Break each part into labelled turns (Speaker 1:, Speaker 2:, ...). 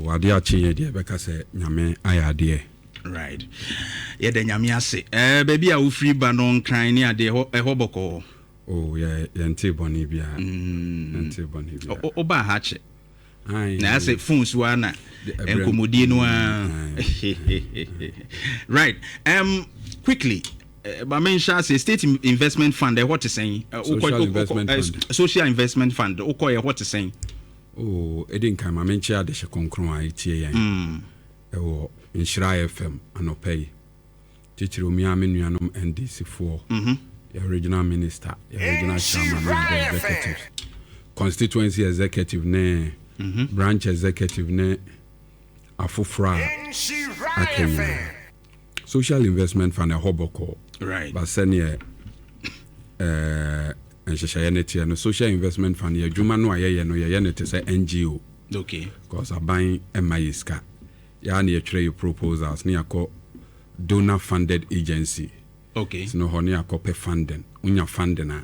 Speaker 1: Adeɛ akye yɛ deɛ, bɛka sɛ Nyame ayɛ adeɛ.
Speaker 2: Right, yɛda Nyame ase. Baabi a wofiri ba no, Nkran ne adeɛ, ɛhɔ bɔkɔɔ?
Speaker 1: Oh, yɛnte bɔne biara. Yɛnte bɔne biara.
Speaker 2: Wobaa ha kyɛ na asɛ phone so a na nkɔmmɔdie no a. Right, quickly, ma menhyɛ ase, State Investment Fund, ɛhɔ te sɛn?
Speaker 1: Social Investment Fund.
Speaker 2: Social Investment Fund, wokɔ ɛhɔ te sɛn?
Speaker 1: Oh, ɛdi nkan, ma menkyɛ adehyɛ kronkron a ɛtie yɛn ɛwɔ Nhyira FM anɔpa yi, titiri omia me nuanom NDC foɔ, yɛ regional minister, yɛ regional chairman ne other executives, constituency executive ne branch executive ne afoforɔ a aka nyinaa. Social Investment Fund, ɛhɔ bɔkɔɔ. Ba sɛneɛ nhyehyɛeɛ no teɛ no, Social Investment Fund, yɛ adwuma no a yɛyɛ no, yɛyɛ no te sɛ NGO because aban ɛma yɛ sika, yɛa ne yɛtwerɛ yɛ proposals ne yɛakɔ donor funded agency sino hɔ ne yɛakɔpɛ funding. Wonya funding a,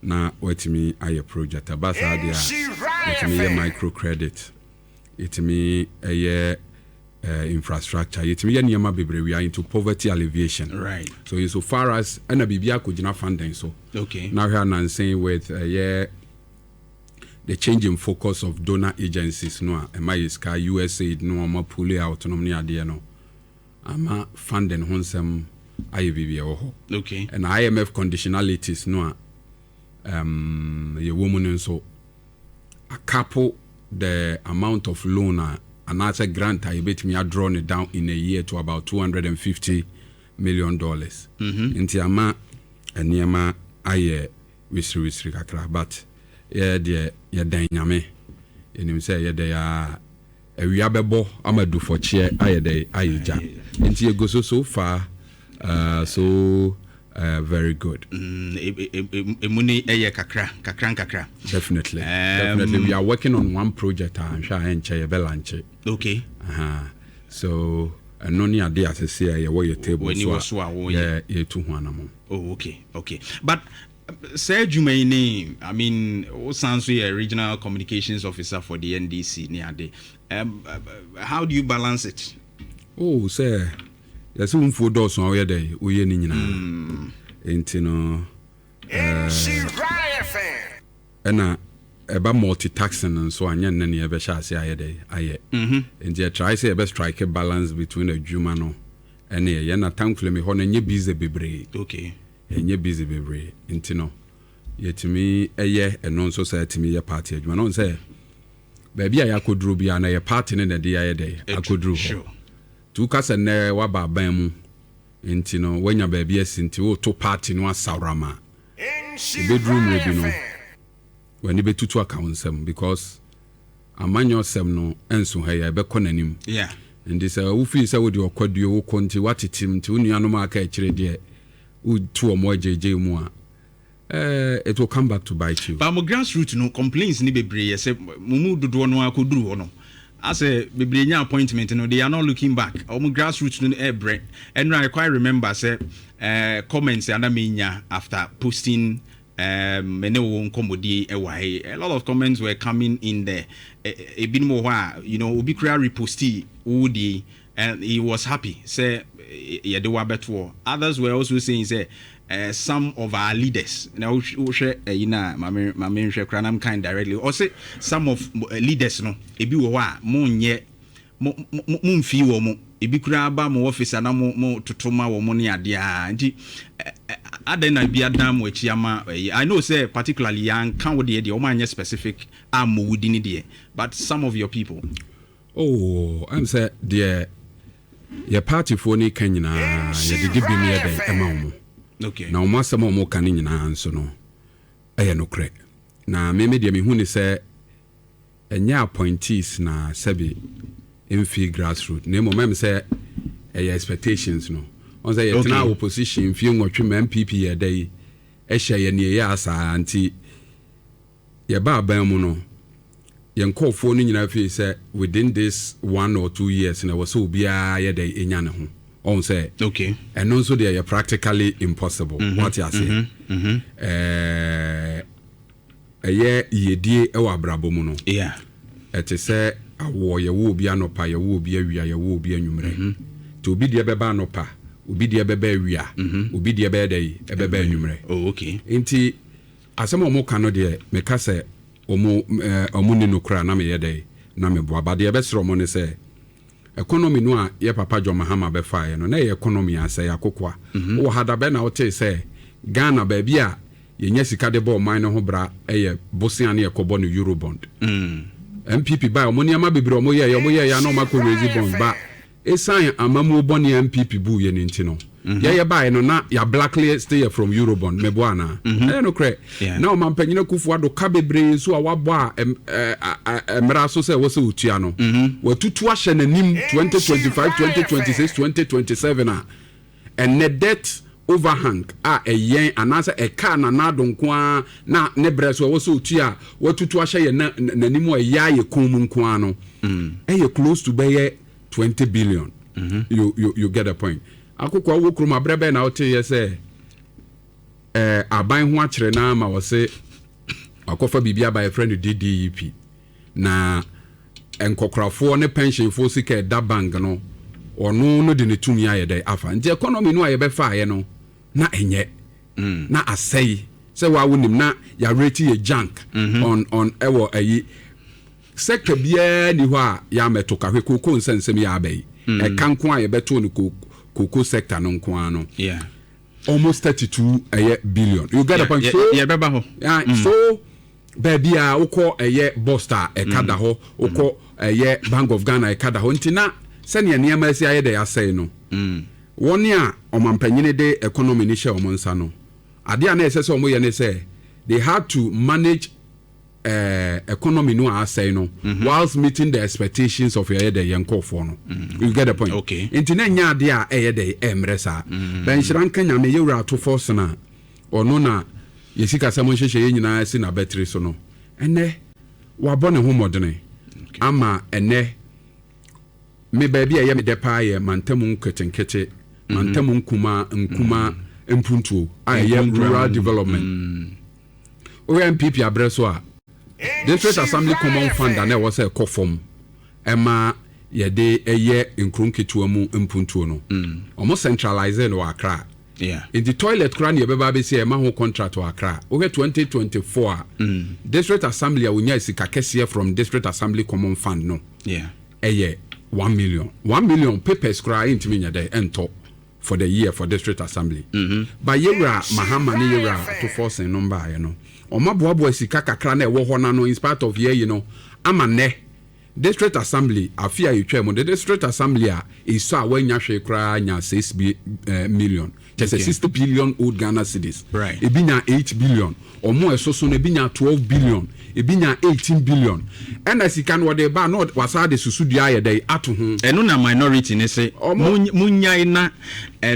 Speaker 1: na watumi ayɛ project. Ɛba saa deɛ a, yɛtumi yɛ microcredit, yɛtumi ɛyɛ infrastructure, yɛtumi yɛ nneɛma bebree. We are into poverty alleviation. So in so far as ɛna biribi akɔgyina funding so. Na hwɛ anansɛn with ɛyɛ the change in focus of donor agencies no a ɛma yɛ sika, USAID no, ɔma pull out nom ne adeɛ no, ama funding ho nsɛm ayɛ biribi ɛwɔ hɔ. Ɛna IMF conditionalities no a yɛwɔ mu no nso acap the amount of loan a anaasɛ grant a yɛbɛtumi adraw no down in a year to about $250 million. Nti ama nneɛma ayɛ wisiriwisiri kakra, but yɛ deɛ, yɛdan Nyame, yɛnim sɛ yɛdɛ a awia bɛbɔ ama dufɔkyeɛ ayɛ dɛ ayɛ gya. Nti yɛgo so, so far so very good.
Speaker 2: Emu ni ɛyɛ kakra kakra nkakra.
Speaker 1: Definitely. Definitely, we are working on one project a nhwɛ a ɛnkyɛ yɛbɛ launch. So ɛno ne ade asese a yɛwɔ yɛ table.
Speaker 2: W'ani wɔ so a wɔyɛ.
Speaker 1: Yɛtu ho anamɔ.
Speaker 2: Oh, okay, but saa adwuma yi ne, I mean, wosan so yɛ regional communications officer for the NDC ne ade, how do you balance it?
Speaker 1: Oh, sɛ yɛsɛ wo mfuo dɔɔso a, woyɛ dɛ woyɛ ne nyinaa. Nti no ɛna ɛba multitasking nso, anyɛ nnɛ ne yɛbɛhyɛ ase ayɛ dɛ ayɛ. Nti yɛtry sɛ yɛbɛ strike balance between adwuma no ɛne ɛyɛ na thankfully me hɔ no ɛnyɛ busy bebree. Ɛnyɛ busy bebree, nti no yɛtumi ɛyɛ ɛno nso sɛ ɛtumi yɛ party adwuma no sɛ baabi a yɛakɔduru biara na yɛ party no na ɛde yɛayɛ dɛ akɔduru hɔ. Nti woka sɛ nnɛ woaba aban mu, nti no woanya baabi asi, nti woto party no asawrama a, ɛbɛduru mmerɛ bi no w'ani bɛtutu aka wo nsɛm, because amanyɔsɛm no ɛnso ha yɛ, ɛbɛkɔ n'anim. Nti sɛ wofii sɛ wode ɔkwadue wokɔ, nti woatetem, nti wo nuanom a aka akyire deɛ, wotu ɔmo agyegye mu a, it will come back to bite you.
Speaker 2: But mo grassroot no, complaints ni bebree yɛ sɛ mo mu dodoɔ no akɔduru hɔ no, asɛ bebree nya appointment no, they are not looking back. Ɔmo grassroots no ɛɛbrɛ. Ɛnura I quite remember sɛ comments ana menya after posting me ne wo nkɔmmɔdie ɛwɔ ha yi, a lot of comments were coming in there. Ebinom wɔ hɔ a obi kura reposti wo die and he was happy sɛ yɛde wo abɛtoɔ. Others were also saying sɛ some of our leaders na wohwɛ ɛyi na maame maame nhwɛ kora nam kind directly, ɔsɛ some of leaders no ebi wɔ hɔ a monyɛ mo mo mo mfii wɔ mo, ebi koraa ba mo office ana mo toto ma wɔ mo ne adeɛ a. Nti adan na bi adan mo akyi ama ɛyi. I know sɛ particularly yɛanka wo deɛ, wɔn anyɛ specific a mo wo di ne deɛ, but some of your people.
Speaker 1: Oh, ɛm sɛ deɛ yɛ partyfoɔ no ka nyinaa, yɛde di bi mu yɛ dɛn ɛma wɔn. Na wɔn asɛm a wɔn ka no nyinaa nso no ɛyɛ nokorɛ. Na meme deɛ, mehu ne sɛ ɛnyɛ appointees na sɛbi mfi grassroot, na mmom ɛm sɛ ɛyɛ expectations no. Wɔn sɛ yɛtena opposition mfie 8 ma NPP yɛ dɛ yi ɛhyɛ yɛ nea ɛyɛ asaa, nti yɛba aban mu no, yɛn nkɔɔfoɔ no nyinaa fi sɛ within this 1 or 2 years na ɛwɔ sɛ obiara yɛ dɛ ɛnya ne ho. Ɔn sɛ ɛno nso deɛ yɛ practically impossible. Wate aseɛ? Ɛyɛ yiedie ɛwɔ abrabɔ mu no, ɛte sɛ Awoɔ, yɛwo obi anɔpa, yɛwo obi awia, yɛwo obi anwummerɛ. Nti obi deɛ bɛba anɔpa, obi deɛ bɛba awia, obi deɛ bɛyɛ dɛ ɛbɛba anwummerɛ. Nti asɛm a ɔmo ka no deɛ, meka sɛ ɔmo ni no koraa na meyɛ dɛ na meboa ba. Deɛ ɛbɛsrɛ ɔmo ne sɛ economy no a yɛ papa John Mahama bɛfaeɛ no, na ɛyɛ economy a sɛ yɛakokoa wowɔ ha da bɛn na wotee sɛ Ghana baabi a yɛnya sika de bɔ ɔman no ho bra ɛyɛ bosea ne yɛkɔbɔ no Eurobond. NPP ba, ɔmo nneɛma bebree ɔmo yɛyɛ na ɔmo akɔ raise bond ba. Ɛsan amamuo bɔne a NPP bu yɛ ne nti no, yɛyɛ baeɛ no na yɛ blacklist yɛ from Eurobond. Meboa anaa? Ɛyɛ nokorɛ. Na ɔmampanyina Akufo Addo ka bebree nso a wabɔ a mmerɛ so sɛ ɛwɔ sɛ ɔtua no, watutu ahyɛ n'anim 2025, 2026, 2027 a ɛnɛ debt overhang a ɛyɛn anaasɛ ɛka Nana Addo nko ara na ne brɛ so ɛwɔ sɛ otua a watutu ahyɛ yɛn n'anim a ɛyɛ ayɛ kɔn mu nko ara no, ɛyɛ close to bɛyɛ 20 billion. You get the point. Akoko awo kurom abrɛ bɛyɛ na wote yɛ sɛ aban ho akyerɛ na ama wɔ se wakɔfa biribi aba, yɛfrɛ no DDEP, na nkɔkorafoɔ ne pensionfoɔ sika ɛda bank no, ɔno no de ne tumi ayɛ dɛ afa. Nti economy no a yɛbɛfaeɛ no na ɛnyɛ na asɛe sɛ waa wonim na yɛarate yɛ junk on ɛwɔ ayi sector biara ni hɔ a yɛamɛto kahwɛ kooko nsɛnsɛm yɛ aba yi, ɛka nko a yɛbɛto no kooko sector no nko ara no, almost 32 ɛyɛ billion. You get the point? So
Speaker 2: yɛbɛba hɔ.
Speaker 1: Yeah, so baabi a wokɔ ɛyɛ BOST a ɛka da hɔ, wokɔ ɛyɛ Bank of Ghana, ɛka da hɔ. Nti na sɛnea nneɛma asi ayɛ dɛ asɛe no, wɔne a ɔmampanyini de economy ni hyɛ wɔn nsa no, adeɛ a na ɛsɛ sɛ wɔn yɛ ne sɛ they had to manage economy no a asɛe no whilst meeting the expectations of yɛyɛ dɛ yɛn nkɔɔfoɔ no. You get the point?
Speaker 2: Okay.
Speaker 1: Nti na nyɛ adeɛ a ɛyɛ dɛ ɛmmerɛ saa. Bɛnhyira nka Nyame, yɛwura Ato Forson a ɔno na yɛsi kasɛm nhyehyɛ yɛn nyinaa si n'abɛtiri so no, ɛnɛ wabɔ ne ho mmɔdene ama ɛnɛ me baabi a ɛyɛ me dɛ paa yɛ mantamu nketenkete, mantamu nkuma nkuma mpuntuo a ɛyɛ rural development. Woyɛ NPP abrɛ so a, District Assembly Common Fund a na ɛwɔ sɛ ɛkɔ fam ɛma yɛde ɛyɛ nkuro nketewa mu mpuntuo no, ɔmo centralize no wɔ Accra. Nti toilet koraa ne yɛbɛba abɛsi a ɛma ho contract wɔ Accra. Wohwɛ 2024 a, District Assembly a wonya sika kɛseɛ from District Assembly Common Fund no ɛyɛ 1 million. 1 million papers koraa ɛntumi nyɛ dɛ ɛntɔ for the year for District Assembly. Ba yɛwura Mahama ne yɛwura Ato Forson no mbaeɛ no, ɔmo aboaboa sika kakra na ɛwɔ hɔ na no in spite of yɛyi no ama nnɛ District Assembly, afe a yɛtwa mu, the District Assembly a ɛsɔ a wanya hwee koraa nya 6 million, kyɛ sɛ 60 billion old Ghana cedis. Ebi nya 8 billion, ɔmo a ɛso so no ebi nya 12 billion, ebi nya 18 billion. Ɛna sika no wɔde ba na wasa de susu dua ayɛ dɛ ato ho.
Speaker 2: Ɛno na minority ne se munyae na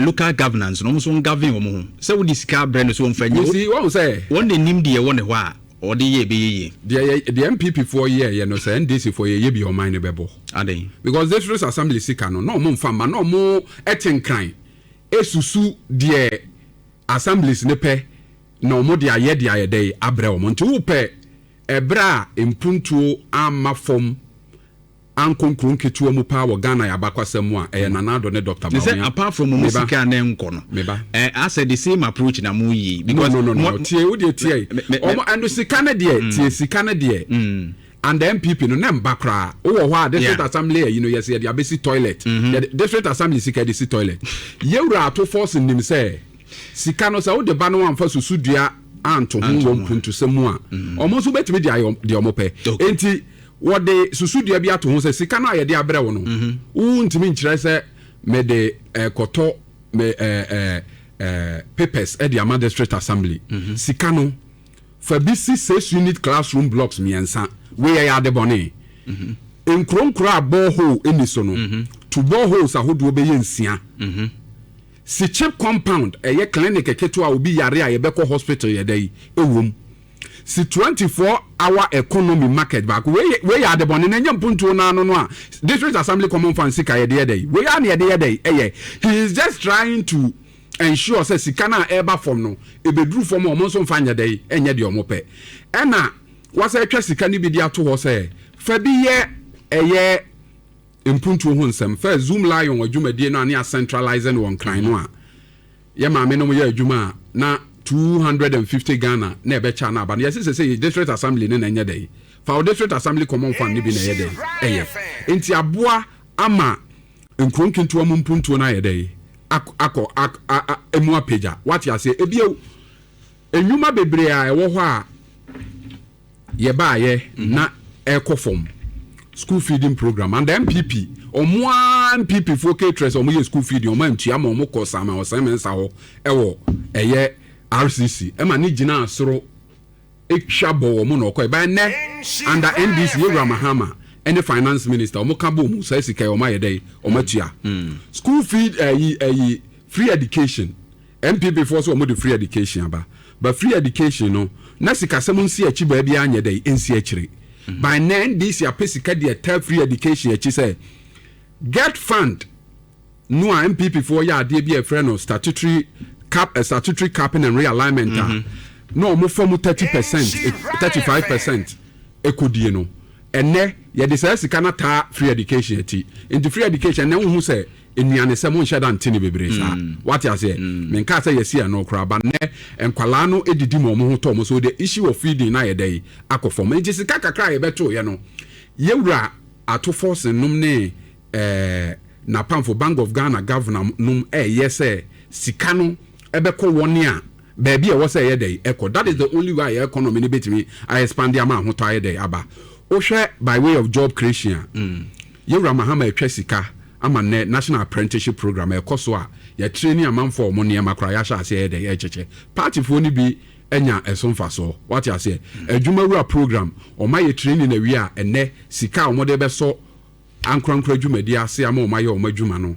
Speaker 2: local governance no, ɔmo nso govern wɔn ho sɛ wode sika abrɛ no so wɔmfa
Speaker 1: nye. You see, wɔn sɛ
Speaker 2: wɔn de nim deɛ ɛwɔ ne hɔ a ɔde yɛ ɛbɛyɛ yie.
Speaker 1: Deɛ NPP foɔ yɛɛyɛ no, sɛ NDC foɔ yɛyɛ bi, ɔman no bɛbɔ.
Speaker 2: Aden?
Speaker 1: Because District Assembly sika no na ɔmo nfa ma na ɔmo ɛte Nkran esusu deɛ assemblies ne pɛ na ɔmo de ayɛ dɛ abrɛ ɔmo. Nti wopɛ ɛbrɛ a mpuntuo ama fam ankɔ nkuro nketewa mu paa wɔ Ghana yɛ abakwasɛm mu a, ɛyɛ Nana Addo ne Dr.
Speaker 2: Ne sɛ apart from mo sika na nkɔ no,
Speaker 1: Meba.
Speaker 2: Asɛ the same approach na mo yi.
Speaker 1: Because no, tie, wo deɛ tie. Ɔmo ɛno sika ne deɛ, tie, sika ne deɛ and the NPP no ne mba koraa wowɔ hɔ a, District Assembly ayi no yɛsɛ yɛde abɛsi toilet. Yɛde District Assembly sika de si toilet. Yɛwura Ato Forson nim sɛ sika no sɛ wode ba no amfa susu dua anto ho wɔ mpuntusɛm mu a, ɔmo nso bɛtumi de ayɛ deɛ ɔmo pɛ. Enti wɔde susudua bi ato ho sɛ sika no a yɛde abrɛ wo no, wontumi nkyerɛ sɛ mede ɛkɔtɔ me ɛɛ ɛɛ ɛɛ papers ɛde ama District Assembly. Sika no fa bi si six unit classroom blocks mmiɛnsa. Wei yɛ ade bɔne. Nkuro nkuro a borehole ɛni so no, to boreholes ahodoɔ bɛyɛ nsia. Si CHPS compound, ɛyɛ clinic ketewa a obi yare a yɛbɛkɔ hospital yɛda yi ɛwɔ mu. Si 24 hour economy market baako. Wei yɛ ade bɔne na ɛnyɛ mpuntuo n'ano no a District Assembly Common Fund sika yɛde yɛ dɛ yi. Wei a na yɛde yɛ dɛ yi ɛyɛ he is just trying to ensure sɛ sika no a ɛreba fam no ebeduru fam a ɔmo nso nfa nyɛ dɛ yi ɛnyɛ deɛ ɔmo pɛ. Ɛna wasa atwa sika no bi de ato hɔ sɛ fa bi yɛ. Ɛyɛ mpuntuo ho nsɛm. First, Zoomlion adwumadie no a ne acentralize no wɔ Nkran no a, yɛ maame nom yɛ adwuma a na 250 Ghana na ɛbɛkyɛ na aba no, yɛse sɛ district assembly ne na ɛnyɛ dɛ fa wo district assembly common fund ne bi na ɛyɛ dɛ ɛyɛ. Nti aboa ama nkuro nketewa mu mpuntuo no ayɛ dɛ akɔ emu apagya. Wate aseɛ? Ebio, enwuma bebree a ɛwɔ hɔ a yɛbaayɛ na ɛkɔ fam, school feeding program and the NPP, ɔmo a NPP foɔ caterers, ɔmo yɛ school feeding, ɔmo antua ma ɔmo kɔ sama ɔsɛn mɛnsa hɔ ɛwɔ ɛyɛ RCC ɛma ne gyina soro etwa bɔ wɔn na ɔkɔ. Ɛbɛn nɛ under NDC, yɛwura Mahama ɛne finance minister, ɔmo ka bɔ mu saa sika yi ɔmo ayɛ dɛ ɔmo atua school feed. Ɛyi free education, NPP foɔ so ɔmo de free education aba, but free education no na sikasɛm nsi akyi baabi anyɛ dɛ nsi akyire. By na NDC apɛ sika deɛ tɛ free education akyi sɛ GETFund no a NPP foɔ yɛ adeɛ bi a yɛfrɛ no statutory cap, statutory capping and realignment a na ɔmo fɔ 30%, 35% ekodie no. Ɛnɛ yɛde saa sika no taa free education akyi. Nti free education ɛnɛ wohu sɛ nnuanesɛm nhyɛ da nte ne bebree saa. Wate aseɛ? Menka sɛ yɛsi ɛno koraa ba nnɛ nkwalaa no didi ma ɔmo ho tɔ ɔmo. So the issue of feeding na yɛdɛ yi akɔ fam. Nti sika kakra a yɛbɛtoeɛ no, yɛwura Ato Forson nom ne napamfo Bank of Ghana governor nom ɛyɛ sɛ sika no ɛbɛkɔ wɔne a baabi a ɛwɔ sɛ ɛyɛ dɛ ɛkɔ. That is the only way a yɛ economy no bɛtumi expand ama ahotɔ ayɛ dɛ aba. Wohwɛ by way of job creation a, yɛwura Mahama atwa sika ama nnɛ National Apprenticeship Program ɛkɔ so a yɛtrɛ ne amanfoɔ a ɔmo nneɛma koraa yɛahyɛ aseɛ yɛ dɛ ɛkyekyɛ partyfoɔ no bi anya ɛso mfasoɔ. Wate aseɛ? Adwumawura program, ɔma yɛ training awie a, ɛnɛ sika a ɔmode bɛsɔ ankorankora dwumadi ase ama ɔma yɛ ɔmo adwuma no,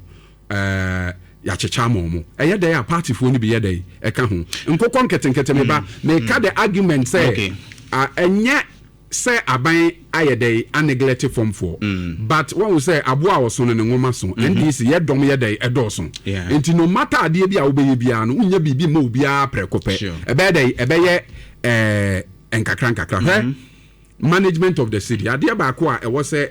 Speaker 1: yɛakyekyɛ ama ɔmo. Ɛyɛ dɛn a partyfoɔ no bi yɛ dɛn ɛka ho nkokɔ nketenkete. Meba meka the argument sɛ ɛnyɛ sɛ aban ayɛ dɛn aneglect fɔmfoɔ, but wɔn sɛ aboa a ɔso no ne nwoma so. NDC yɛ dɔm yɛ dɛn ɛdɔɔso. Nti no matter adeɛ bi a wobɛyɛ biara no, wonya biribi ma obiara prɛko pɛ. Ɛbɛyɛ dɛn ɛbɛyɛ nkakra nkakra. Hwɛ, management of the cedi, adeɛ baako a ɛwɔ sɛ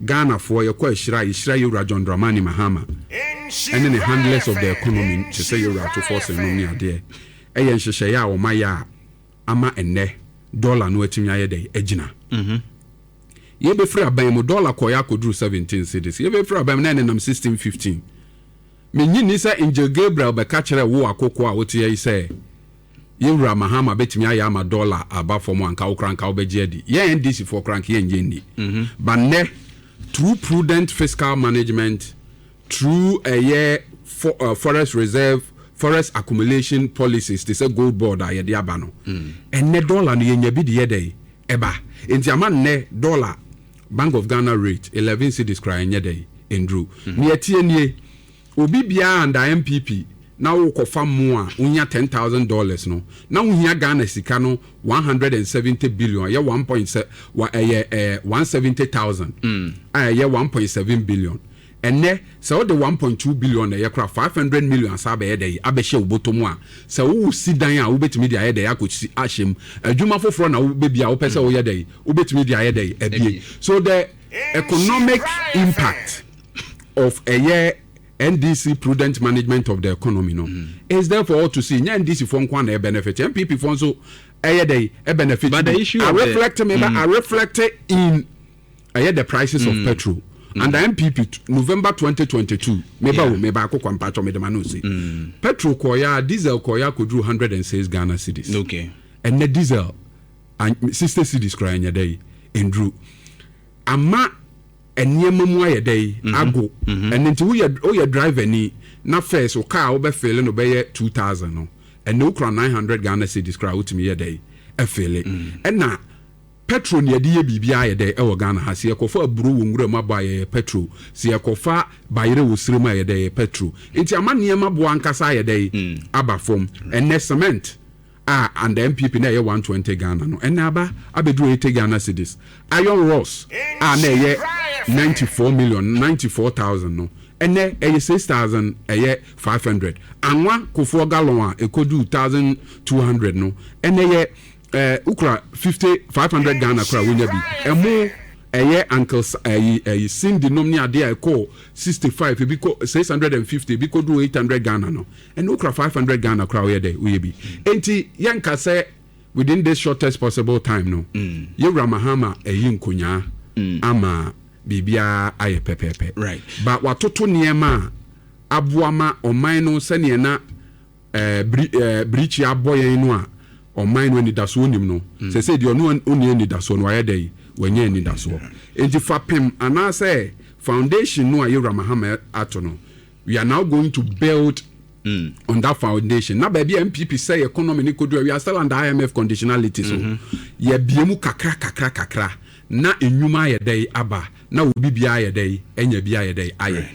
Speaker 1: Ghanafoɔ yɛkɔ ahyira a yɛhyira yɛwura John Dramani Mahama ɛne ne handlers of the economy te sɛ yɛwura Ato Forson nom ne adeɛ, ɛyɛ nhyehyɛeɛ a wɔmayɛ a ama ɛnnɛ dollar no atumi ayɛ dɛ agyina. Yɛbɛfiri aban mu, dollar kɔyɛ akɔduru 17 cedis. Yɛbɛfiri aban mu na ɛnenam 16, 15. Menyi ni sɛ Angel Gabriel bɛka kyerɛ wo akoko a wote yi sɛ yɛwura Mahama bɛtumi ayɛ ama dollar aba fam a, nka wo kora nka wobɛgye adi. Yɛn NDC foɔ kora nka yɛngye nni. But nnɛ, through prudent fiscal management, through ɛyɛ forex reserve, forex accumulation policies te sɛ Gold Board a yɛde aba no, ɛnnɛ dollar no yɛnya bi de yɛ dɛ ɛba. Nti ama nnɛ dollar Bank of Ghana rate 11 cedis koraa ɛnyɛ dɛ nduru. Ne yɛtie nie, obi biara under NPP na wokɔfa mu a wonya $10,000 no na wohia Ghana sika no 170 billion, ɛyɛ one point sɛ wa ɛyɛ 170,000 a ɛyɛ 1.7 billion. Ɛnɛ sɛ wode 1.2 billion na ɛyɛ kora 500 million asa abɛyɛ dɛ abɛhyɛ wo bɔtɔ mu a, sɛ wowo si dan a, wobɛtumi de ayɛ dɛ akɔsi ahyɛ mu, adwuma foforɔ na wobɛbi a wopɛ sɛ woyɛ dɛ, wobɛtumi de ayɛ dɛ abie. So the economic impact of ɛyɛ NDC prudent management of the economy no is there for all to see. Nyɛ NDC foɔ nko na ɛ benefit, NPP foɔ nso ɛyɛ dɛ ɛ benefit.
Speaker 2: But the issue
Speaker 1: I
Speaker 2: of the-
Speaker 1: reflect me, but I reflect in ɛyɛ the prices of petrol. And the NPP November 2022, meba wo meba akokɔ mpatwɔ mede ma no si petrol kɔɔyɛ a, diesel kɔɔyɛ akɔduru 106 Ghana cedis. Ɛnɛ diesel 60 cedis koraa ɛnyɛ dɛ nduru. Ama nneɛma mu ayɛ dɛ ago. Ɛno nti woyɛ driver ni na first wo car wobɛfill no bɛyɛ 2000 no, ɛnɛ wokura 900 Ghana cedis koraa wotumi yɛ dɛ ɛfill. Ɛna petrol ne yɛde yɛ biribiara yɛ dɛ ɛwɔ Ghana ha. Sɛ yɛkɔfa aburo wɔ nwura mu abɔ a, yɛyɛ petrol. Sɛ yɛkɔfa bayerɛ wɔ sire mu a, yɛdɛ yɛ petrol. Nti ama nneɛma boa ankasa ayɛ dɛ aba fam. Ɛnɛ cement a under NPP na ɛyɛ 120 Ghana no, ɛnɛ aba abɛduru 80 Ghana cedis. Iron rods a na ɛyɛ 94 million, 94,000 no, ɛnɛ ɛyɛ 6,000 ɛyɛ 500. Anwa kofoɔ gallon a ɛkɔduru 1200 no, ɛnɛ yɛ wokura 50 500 Ghana kora wonya bi. Ɛmo Ɛyɛ uncle ɛyi Cindy nom ne adeɛ a ɛkɔ 65, ebi kɔ 650, ebi kɔ do 800 Ghana no, ɛna okura 500 Ghana kora, ɔyɛ dɛ oyɛ bi. Nti yɛnka sɛ within this shortest possible time no, yɛwura Mahama ɛyi nkonyaa ama biribiara ayɛ pɛpɛɛpɛ. But watoto nneɛma a aboa ma ɔman no sɛneɛ na birikyi abɔ yɛn no a, ɔman no anidasoɔ nim no sɛ deɛ ɔno ɔni anidasoɔ no, wayɛ dɛ yi wanya anidasoɔ. Nti fapem anaasɛ foundation no a yɛwura Mahama ato no, we are now going to build on that foundation. Na baabi a NPP sɛ economy ne kodu, we are still under IMF conditionality, so yɛbie mu kakra kakra kakra na enyuma ayɛ dɛ aba na obi bia ayɛ dɛ ɛnya bi ayɛ dɛ ayɛ.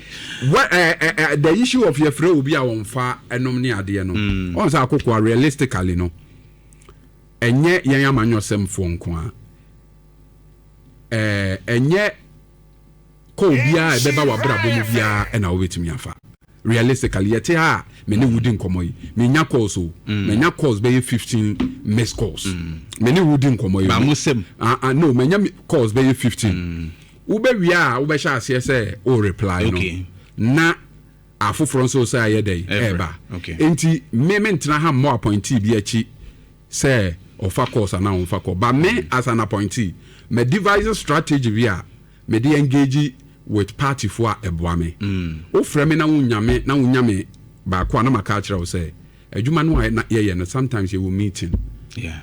Speaker 1: Well, the issue of yɛfrɛ obi a wɔmfa ɛnom ne adeɛ no, ɔn sɛ akoko a, realistically no, ɛnyɛ yɛn amanyɔsɛmfoɔ nko a, ɛnyɛ kɔ obiara a ɛbɛba w'abrabɔ mu biara ɛna wobɛtumi afa. Realistically, yɛte ha a me ne wodi nkɔmmɔ yi, menya calls o, menya calls bɛyɛ 15 miss calls. Me ne wodi nkɔmmɔ yi.
Speaker 2: Ba mo sɛm.
Speaker 1: Ah, ah, no, menya calls bɛyɛ 15. Wobɛwie a, wobɛhyɛ aseɛ sɛ o reply no na afoforɔ nso sɛ ayɛ dɛ ɛɛba. Nti me mentena ha mmɔ appointee bi akyi sɛ ɔfa calls anaa ɔmfa call, but me as an appointee, me devise strategy bi a mede engage with party fo a ɛboa me. Wofrɛ me na wonya me na wonya me baako a, na maka akyerɛ wo sɛ adwuma no a yɛyɛ no, sometimes yɛwɔ meeting,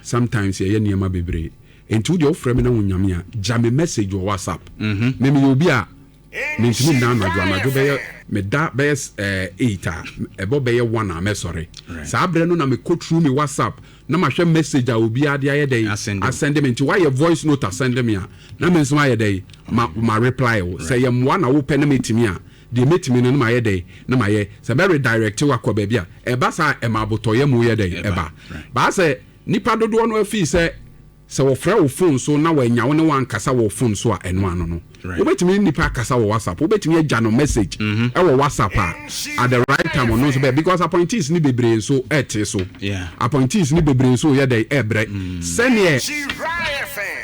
Speaker 1: sometimes yɛyɛ nneɛma bebree. Nti wodeɛ, wofrɛ me na wonya me a, gya me message wɔ WhatsApp. Me meyɛ obi a mentumi nna anadwo. Anadwo bɛyɛ meda bɛyɛ 8 a, ɛbɔ bɛyɛ 1 a mɛsɔre. Saa berɛ no na mekɔ through me WhatsApp na mahwɛ message a obiara de ayɛ dɛn
Speaker 2: Asend wo.
Speaker 1: asend me. Nti woayɛ voice note asend me a, na me nso ayɛ dɛn ma reply wo. Sɛ yɛ mmoa na wopɛ na mɛtumi a, deɛ mɛtumi no na mayɛ dɛn na mayɛ sɛ mɛ redirect wo akɔ baabi a ɛba saa, ɛma abotɔyɛ mu yɛ dɛn ɛba. Baa sɛ nipa dodoɔ no afii sɛ wɔfrɛ wo phone so na wɔanya wo ne wankasa wɔ phone so a, ɛno ano no, wobɛtumi ne nipa akasa wɔ WhatsApp, wobɛtumi agya no message ɛwɔ WhatsApp a, at the right time ɔno nso bɛ, because appointees ne bebree nso ɛte so. Appointees ne bebree nso yɛ dɛ ɛbrɛ sɛneɛ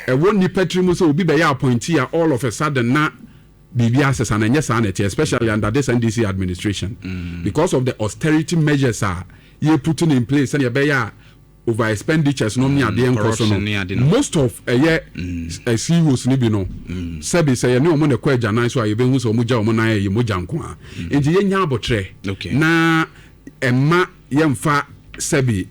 Speaker 1: ɛwɔ nipa tiri mu sɛ obi bɛyɛ appointee a, all of a sudden na biribi asesa na ɛnyɛ saa na ɛte, especially under this NDC administration, because of the austerity measures a yɛ putting in place sɛneɛ ɛbɛyɛ a over expenditures no ne adeɛ nkɔ so.
Speaker 2: Corruption ne ade
Speaker 1: no,
Speaker 2: no.
Speaker 1: Most of ɛyɛ CEOs no bi no, sɛbi, sɛ yɛne ɔmo na ɛkɔ agyanan so a, yɛbɛhu sɛ ɔmo gya ɔmo nan yɛ mogya nko a. Nti yɛnya abɔtrɛ na ɛma yɛmfa sɛbi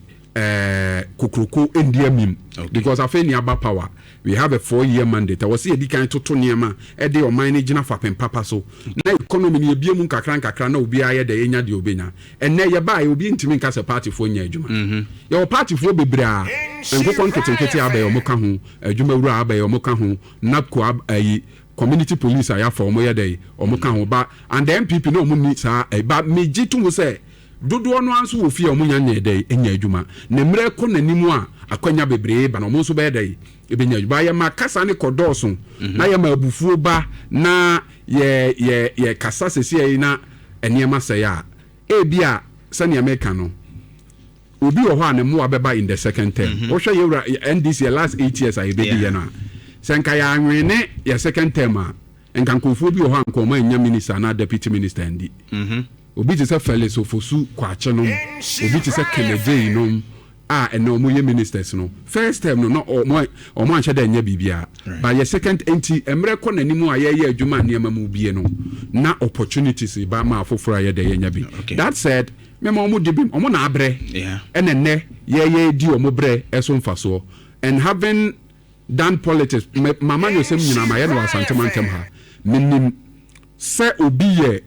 Speaker 1: kokoroko ndi amim, because afei ni aba power, we have a 4-year mandate. Ɛwɔ sɛ yɛdi kan toto nneɛma ɛde ɔman no gyina fapem papa so na economy no yɛbie mu nkakra nkakra na obiara yɛ dɛ yɛnya deɛ obɛnya. Ɛnɛ yɛbaa yɛ, obi ntumi nka sɛ partyfoɔ nya adwuma. Yɛwɔ partyfoɔ bebree a nkokɔ nketenkete abɛyɛ ɔmo ka ho, adwumawura abɛyɛ ɔmo ka ho, NABCO ayi community police a yɛafa ɔmo yɛ dɛ ɔmo ka ho ba, and the NPP na ɔmo ni saa ba. Megye to mu sɛ dodoɔ no ara nso wɔ fie a ɔmo nya nyɛ dɛ nya adwuma, na mmerɛ kɔ n'anim a, akwanya bebree ba na ɔmo nso bɛyɛ dɛ ebɛnya adwuma. Yɛ ma kasa ne kɔ dɔɔso na yɛ ma abufuo ba na yɛ kasa sɛsi yi na nneɛma sɛe a, ebi a sɛnea meka no, obi wɔ hɔ a ne mmoa bɛba in the second term. Wohwɛ yɛwura NDC yɛ last 8 years a yɛbɛdi yɛ no a, sɛ nka yɛanwene yɛ second term a, nka nkurɔfoɔ bi wɔ hɔ a nka ɔma anya minister anaa deputy minister ndi. Obi te sɛ Felix Ofosu Kwakye nom, obi te sɛ Kennedy nom a ɛnɛ ɔmo yɛ ministers no, first term no na ɔmo anhyɛ dɛ nyɛ biribiara. But yɛ second nti, mmerɛ kɔ n'anim a yɛyɛ adwuma a nneɛma mu bie no na opportunities ba ma afoforɔ a yɛdɛ yɛnya bi. That said, mɛma ɔmo di bi, ɔmo na abrɛ ɛna nnɛ yɛyɛ di ɔmo brɛ ɛso mfasoɔ. And having done politics, mama nyɔsɛm nyinaa ma yɛ no wɔ Asante mantam ha, menim sɛ obi yɛ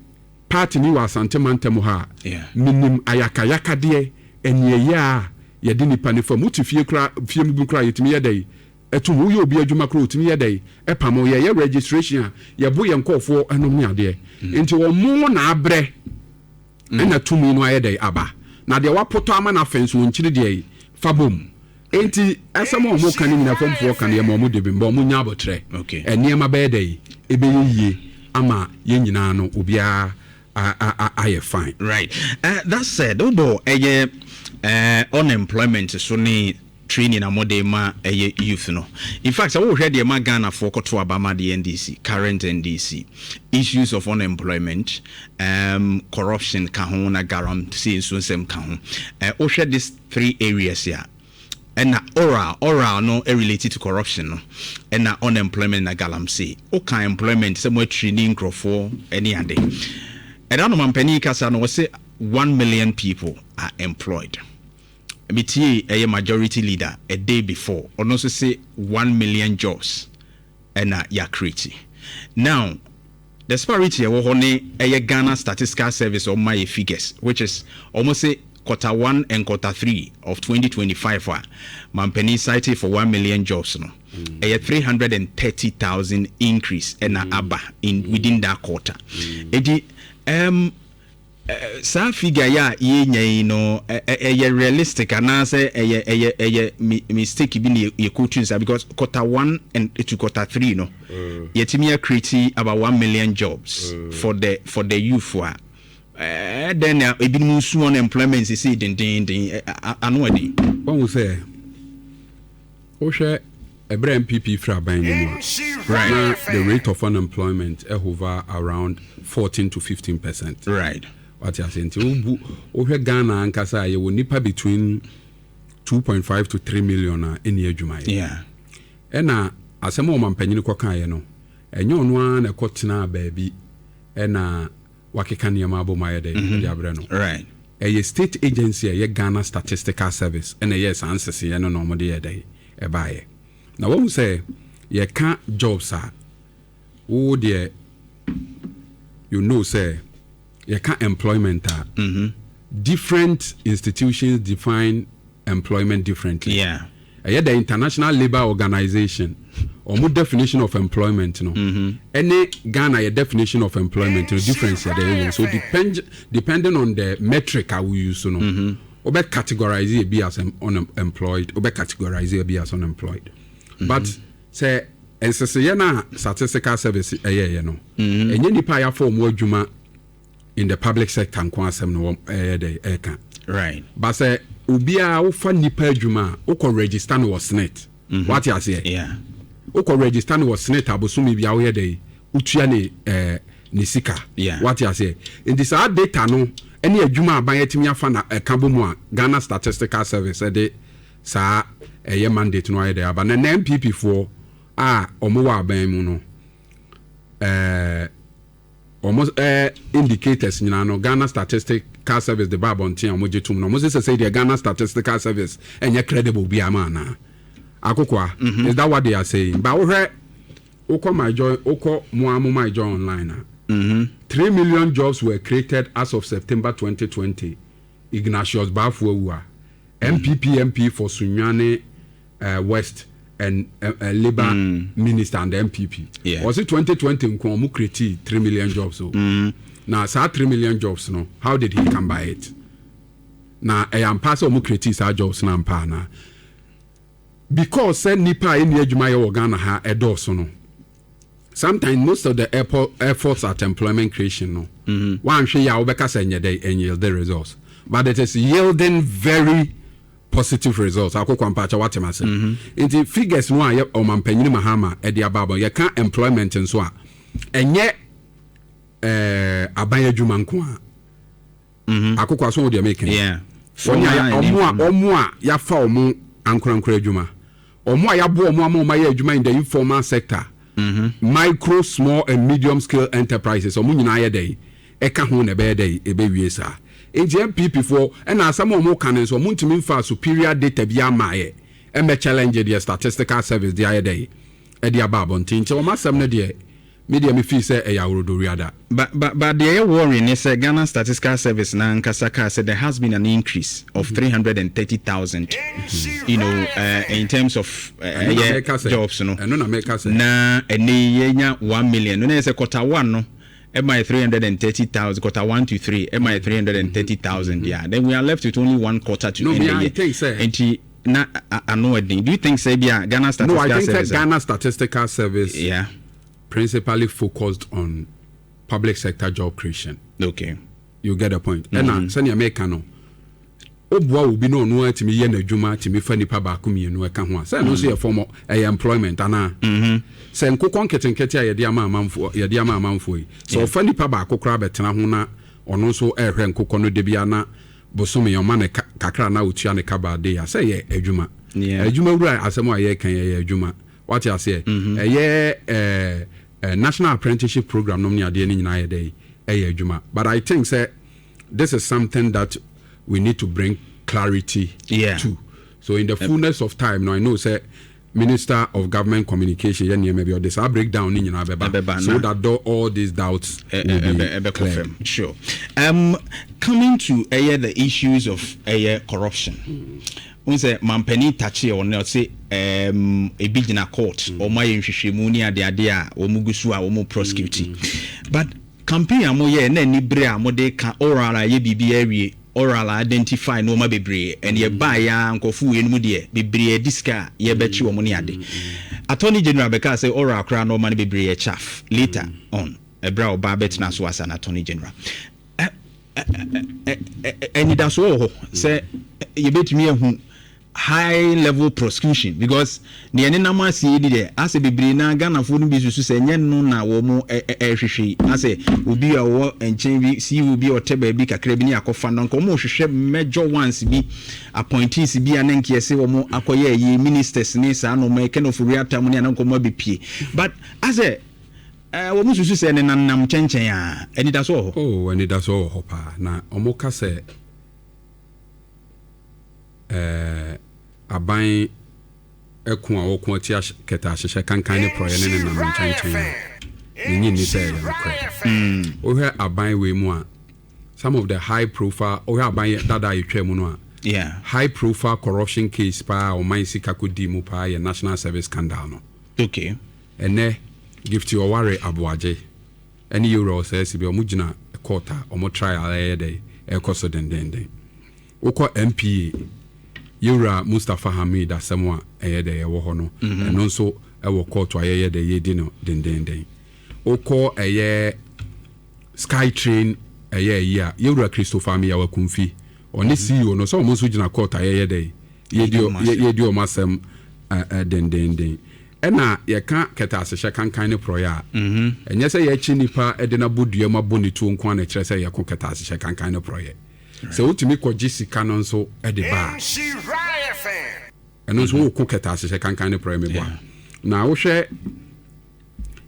Speaker 1: party ni wɔ Asante mantam ha a, menim ayakayakadeɛ ɛniɛyɛ a yɛde nipa ne fam. Wote fie kora, fie mu bi kora, yɛtumi yɛ dɛ ɛtum woyɛ obi adwuma kora, otumi yɛ dɛ ɛpam yɛyɛ registration a yɛbo yɛn nkɔɔfoɔ ɛnom ne adeɛ. Nti wɔn na abrɛ ɛna tumi no ayɛ dɛ aba na deɛ wapotɔ ama no afɛ nso wɔnkyiri deɛ fa bom. Nti ɛsɛm a ɔmo ka no nyina, fɔmfoɔ ka no, yɛma ɔmo de bi mbɔ ɔmo nya abɔtrɛ. Nneɛma bɛyɛ dɛ ɛbɛyɛ yie ama yɛn nyinaa no, obiara ayɛ fine.
Speaker 2: Right, that said, wobɔ ɛyɛ unemployment so ne. Training a mode ma ɛyɛ youth no. In fact, sɛ wohwɛ deɛ ma Ghanafoɔ kɔto aba ma the NDC, current NDC, issues of unemployment, corruption ka ho, na galamsey nso nsɛm ka ho. Wohwɛ this three areas a, ɛna oral no related to corruption no, ɛna unemployment na galamsey. Woka employment sɛ mo atrain nkurɔfoɔ ne ade. Ɛda no mampanin kasa no, wɔsɛ 1 million people are employed. Metie ɛyɛ majority leader a day before, ɔno nso say 1 million jobs ɛna yɛacreate. Now disparity ɛwɔ hɔ ne ɛyɛ Ghana Statistical Service, ɔma yɛ figures which is ɔmo say quarter one and quarter three of 2025 a mampanin cited for 1 million jobs no, ɛyɛ 330,000 increase ɛna aba in within that quarter. Edi saa figure yi a yɛnya yi no, ɛyɛ realistic anaasɛ ɛyɛ mistake bi na yɛkɔtu nsa? Because quarter one and to quarter three no, yɛtumi acreate about 1 million jobs for the youth a then na ebinom nsu unemployment sisi dendenden ano ɛden.
Speaker 1: Wɔn sɛ wohwɛ ɛberɛ NPP firi aban no mu a, na the rate of unemployment ɛhover around 14 to 15%. Wate ase? Nti wobu wohwɛ Ghana ankasa a, yɛwɔ nipa between 2.5 to 3 million a ɛni adwumayɛ. Ɛna asɛm a ɔmampanyini kɔkaeɛ no, ɛnyɛ ɔno ara na ɛkɔ tenaa baabi ɛna wakeka nneɛma abɔ mu ayɛ dɛ ɛde abrɛ no. Ɛyɛ state agency a ɛyɛ Ghana Statistical Service ɛna ɛyɛ saa nseseɛ no na ɔmode yɛ dɛ ɛbaeɛ. Na wahu sɛ yɛka jobs a, wo deɛ you know sɛ yɛka employment a, different institutions define employment differently. Ɛyɛ the International Labour Organization, ɔmo definition of employment no ɛne Ghana yɛ definition of employment no, difference yɛ dɛ ɛwɔ. So depending on the metric a we use no, wobɛ categorize ebi as unemployed, wobɛ categorize ebi as unemployed. But sɛ nseseyɛ no a Statistical Service ɛyɛɛyɛ no, ɛnyɛ nipa a yɛafa ɔmo adwuma in the public sector nko asɛm no wɔn ɛyɛ dɛ ɛka. But sɛ obiara wofa nipa adwuma a, wokɔ register no wɔ SSNIT, wate aseɛ?
Speaker 2: Yeah.
Speaker 1: Wokɔ register no wɔ SSNIT, abosome bi a woyɛ dɛ wotua ne ne sika. Wate aseɛ? Nti saa data no ɛne adwuma aban atumi afa na ɛka bɔ mu a Ghana Statistical Service ɛde saa ɛyɛ mandate no ayɛ dɛ aba. Na NPP foɔ a ɔmo wɔ aban mu no, ɔmo indicators nyinaa no, Ghana Statistical Service de ba abɔnten a ɔmo gye tom no, ɔmo sɛ deɛ Ghana Statistical Service ɛnyɛ credible bi ama anaa akokoa. Is that what they are saying? But wohwɛ, wokɔ My Joy, wokɔ mo My Joy Online a, 3 million jobs were created as of September 2020. Ignatius Baffour Awuah, NPP MP for Sunyani West and Labour Minister and the NPP, ɔsi 2020 nko ɔmo create 3 million jobs o. Na saa 3 million jobs no, how did he come by it? Na ɛyɛ ampa sɛ ɔmo create saa jobs na ampa ana? Because sɛ nipa a ɛni adwuma yɛ wɔ Ghana ha ɛdɔɔso no, sometimes most of the airport efforts at employment creation no, wanhwɛ yi a, wobɛka sɛ ɛnyɛ dɛ ɛnyɛ the results, but it is yielding very positive results. Akokɔ mpakyɛ, watem ase? Nti figures no a yɛ ɔmampanyini Mahama ɛde aba abɔ, yɛka employment nso a, ɛnyɛ aban adwuma nko a. Akokɔ aso wo deɛ meka yi. Wɔne a ɔmo a yɛafa ɔmo ankorankora adwuma, ɔmo a yɛaboa ɔmo ama ɔmo ayɛ adwuma in the informal sector, micro, small and medium scale enterprises, ɔmo nyinaa yɛ dɛ ɛka ho na ɛbɛyɛ dɛ ɛbɛwie saa. Nti NPP foɔ ɛna asɛm a ɔmo ka no nso, ɔmo ntumi nfa superior data bi ama yɛ ɛmɛ challenge deɛ Statistical Service de ayɛ dɛ ɛde aba abɔnten. Nti ɔmo asɛm no deɛ, me deɛ me feel sɛ ɛyɛ aworodoriada.
Speaker 2: But deɛ ɛyɛ worry ne sɛ Ghana Statistical Service na ankasa kaa sɛ there has been an increase of 330,000 in terms of
Speaker 1: Ɛno na
Speaker 2: ɛyɛ
Speaker 1: mɛka sɛ-
Speaker 2: jobs no.
Speaker 1: Ɛno na mɛka sɛ
Speaker 2: Na ɛnɛ yi yɛnya 1 million no, na yɛ sɛ quarter one no ɛma yɛ 330,000, quarter one to three ɛma yɛ 330,000. Yeah, then we are left with only one quarter to
Speaker 1: No,
Speaker 2: end
Speaker 1: me,
Speaker 2: the
Speaker 1: I
Speaker 2: year.
Speaker 1: think sɛ-
Speaker 2: Nti na ano ɛden. Do you think sɛ bi a Ghana
Speaker 1: No,
Speaker 2: Statistical
Speaker 1: I think
Speaker 2: Service
Speaker 1: that Ghana Statistical Service principally focused on public sector job creation. You get the point? Ɛna sɛnea meka no, Woboa obi na ɔno ara tumi yɛ n'adwuma, tumi fa nipa baako mmienu ɛka ho a, sɛ ɛno nso yɛ form of, ɛyɛ employment anaa? Sɛ nkokɔ nketenkete a yɛde ama amanfoɔ, yɛde ama amanfoɔ yi, sɛ ɔfa nipa baako koraa bɛtena ho na ɔno nso ɛrehwɛ nkokɔ no da biara na bosome ɔma no ka, kakra na ɔtua ne ka baa day a, sɛ ɛyɛ adwuma. Adwuma wura asɛm a yɛreka yi, ɛyɛ adwuma. Wate aseɛ? Ɛyɛ ɛɛ, ɛɛ, National Apprenticeship Program nom ne adeɛ no nyinaa yɛ dɛ, ɛyɛ adwuma. But I think sɛ this is something that we need to bring clarity to. So in the fullness of time, now I know sɛ Minister of Government Communication yɛ nneɛma bi ɔde saa breakdown ne nyinaa bɛba
Speaker 2: Ɛbɛba
Speaker 1: so
Speaker 2: na
Speaker 1: that all these doubts will be
Speaker 2: ɛbɛkɔ
Speaker 1: cleared.
Speaker 2: Fam. Sure. Coming to ɛyɛ the issues of ɛyɛ corruption, n sɛ mampanin takye ɔno, ɔse ebi gyina court, ɔmo ayɛ nhwehwɛmu ne adeade a wɔn gu so a wɔn prosecute, but campaign a moyɛ na ani bere a mode ka ORAL a yɛ biribi awie, ORAL identify nneɛma bebree, ɛne ɛbaa ya nkɔfo wei no mu deɛ bebree adi sika a yɛbɛkye wɔn ne ade. Attorney General bɛka sɛ ORAL koraa nneɛma no bebree yɛ chaff. Later on, ɛberɛ a ɔbaa bɛtena so as an Attorney General, anidasoɔ wɔ hɔ sɛ yɛbɛtumi ahu high level prosecution? Because deɛ nenam ase yi deɛ, asɛ bebree na Ghanafoɔ no bi susu sɛ ɛnyɛ no na wɔn ɛhwehwɛ yi, asɛ obi a ɔwɔ nkyɛn bi, CEO bi a ɔtɛ baabi kakra bi ne akɔfa no, nka wɔn hwehwɛ major ones bi, appointees bi a ne nkeɛ sɛ wɔn akɔyɛ ɛyi ministers ne saa nneɛma Ken Ofori-Atta mu ne anan nkɔmɔ abɛpie, but asɛ wɔn susu sɛ nenam nkyɛnkyɛn a, anidasoɔ wɔ hɔ?
Speaker 1: Oh, anidasoɔ wɔ hɔ paa. Na ɔmo ka sɛ aban ɛko a wɔko atia kɛtɛ ahyehyɛ kankan ne porɔeɛ ne nenam nkyɛnkyɛn a, menyi nni sɛ ɛyɛ nokorɛ. Wohwɛ aban wei mu a, some of the high profile, wohwɛ aban dada a yɛtwa mu no a, high profile corruption case paa a ɔman sika kɔdii mu paa yɛ National Service scandal no. Ɛnɛ Gifty Oware Aboagye ɛne yɛwura ɔsɛɛsi bi, ɔmo gyina court a ɔmo trial ɛyɛ dɛ ɛkɔ so dendenden. Wokɔ NPA, yɛwura Mustapha Hamid asɛm a ɛyɛ dɛ ɛwɔ hɔ no, ɛno nso ɛwɔ court a yɛyɛ dɛ yɛdi no dendenden. Wokɔ ɛyɛ Skytrain, ɛyɛ ɛyi a yɛwura Christopher Ameyaw Akumfi, ɔne CEO no sɛ ɔmo nso gyina court a yɛyɛ dɛ yɛdi ɔmo asɛm dendenden. Ɛna yɛka kɛtɛ asehyɛ kankan ne porɔeɛ a, ɛnyɛ sɛ yɛkye nipa de no abɔ dua mu abɔ ne tuo nko a na ɛkyerɛ sɛ yɛko kɛtɛ asehyɛ kankan ne porɔeɛ. Sɛ wotumi kɔgye sika no nso de ba a, ɛno nso woko kɛtɛ asehyɛ kankan ne porɔeɛ. Meboa na wohwɛ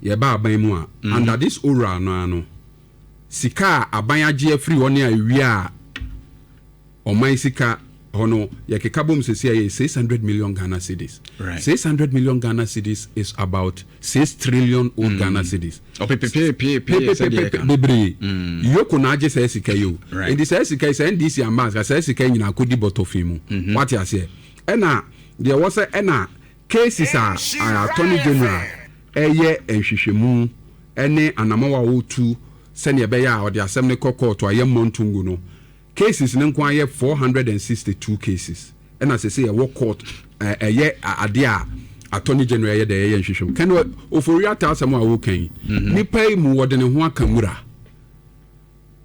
Speaker 1: yɛba aban mu a, under this ORAL no ano, sika a aban agye afiri hɔ ne a ewie a ɔman sika hɔ no, yɛkeka bom sɛsi a, yɛ 600 million Ghana cedis. 600 million Ghana cedis is about 6 trillion old Ghana cedis. Bebree yoko na agye saa sika yi o. Nti saa sika yi, sɛ NDC amba anka, saa sika yi nyinaa kɔdi bɔtɔ fi mu. Wate aseɛ? Ɛna deɛ wɔ sɛ ɛna cases a Attorney General ɛyɛ nhwehwɛmu ɛne anamɔ a wɔtu sɛnea ɛbɛyɛ a ɔde asɛm no kɔ court a yɛmmɔ ntongu no, cases no nko ayɛ 462 cases. Ɛna sɛ yɛwɔ court, ɛyɛ adeɛ a Attorney General ɛyɛ dɛ ɛyɛ nhwehwɛmu. Ken Ofori-Atta asɛm a wɔka yi, nipa yi mu wɔde ne ho aka nwura,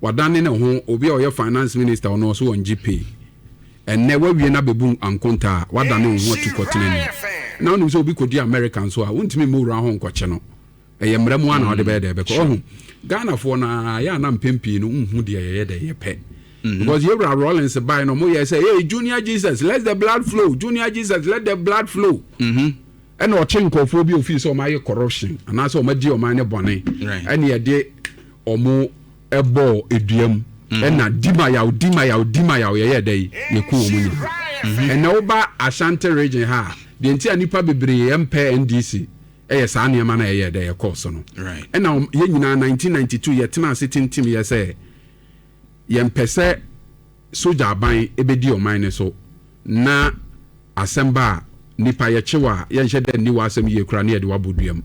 Speaker 1: wadane ne ho obi a ɔyɛ finance minister, ɔno ɔso wɔn gye pay. Ɛnɛ wawie na bɛbu ankonta a wadane wo ho atu kɔtena ni na wonim sɛ obi kɔdi America nso a, wontumi mmɔ wura ho nkɔkye no. Ɛyɛ mmerɛ mu a na wɔde bɛyɛ dɛ bɛkɔ. Ɔho Ghanafoɔ no a yɛ ana mpɛn pii no nhu deɛ yɛyɛ dɛ yɛpɛ, because yɛwura Rawlings bae no, ɔmo yɛ sɛ, "Hey, Junior Jesus, let the blood flow. Junior Jesus, let the blood flow." Ɛna ɔkye nkɔfoɔ bi ofii sɛ ɔmo ayɛ corruption anaasɛ ɔmo adi ɔman ne bɔne, ɛne yɛde ɔmo ɛbɔɔ edua mu, ɛna dimayaw dimayaw dimayaw yɛyɛ dɛ yi yɛku wɔn nyinaa. Ɛnna woba Ashanti Region ha a, deɛ nti a nipa bebree mpɛ NDC ɛyɛ saa nneɛma no a ɛyɛ dɛ yɛkɔɔ so no. Ɛna yɛn nyinaa 1992 yɛtena ase tintim yɛ sɛ yɛmpɛ sɛ sogya aban ɛbɛdi ɔman no so na asɛm ba a nipa yɛkyew a, yɛnhyɛ dɛ nni w'asɛm yie koraa ne yɛde wabɔ dua mu.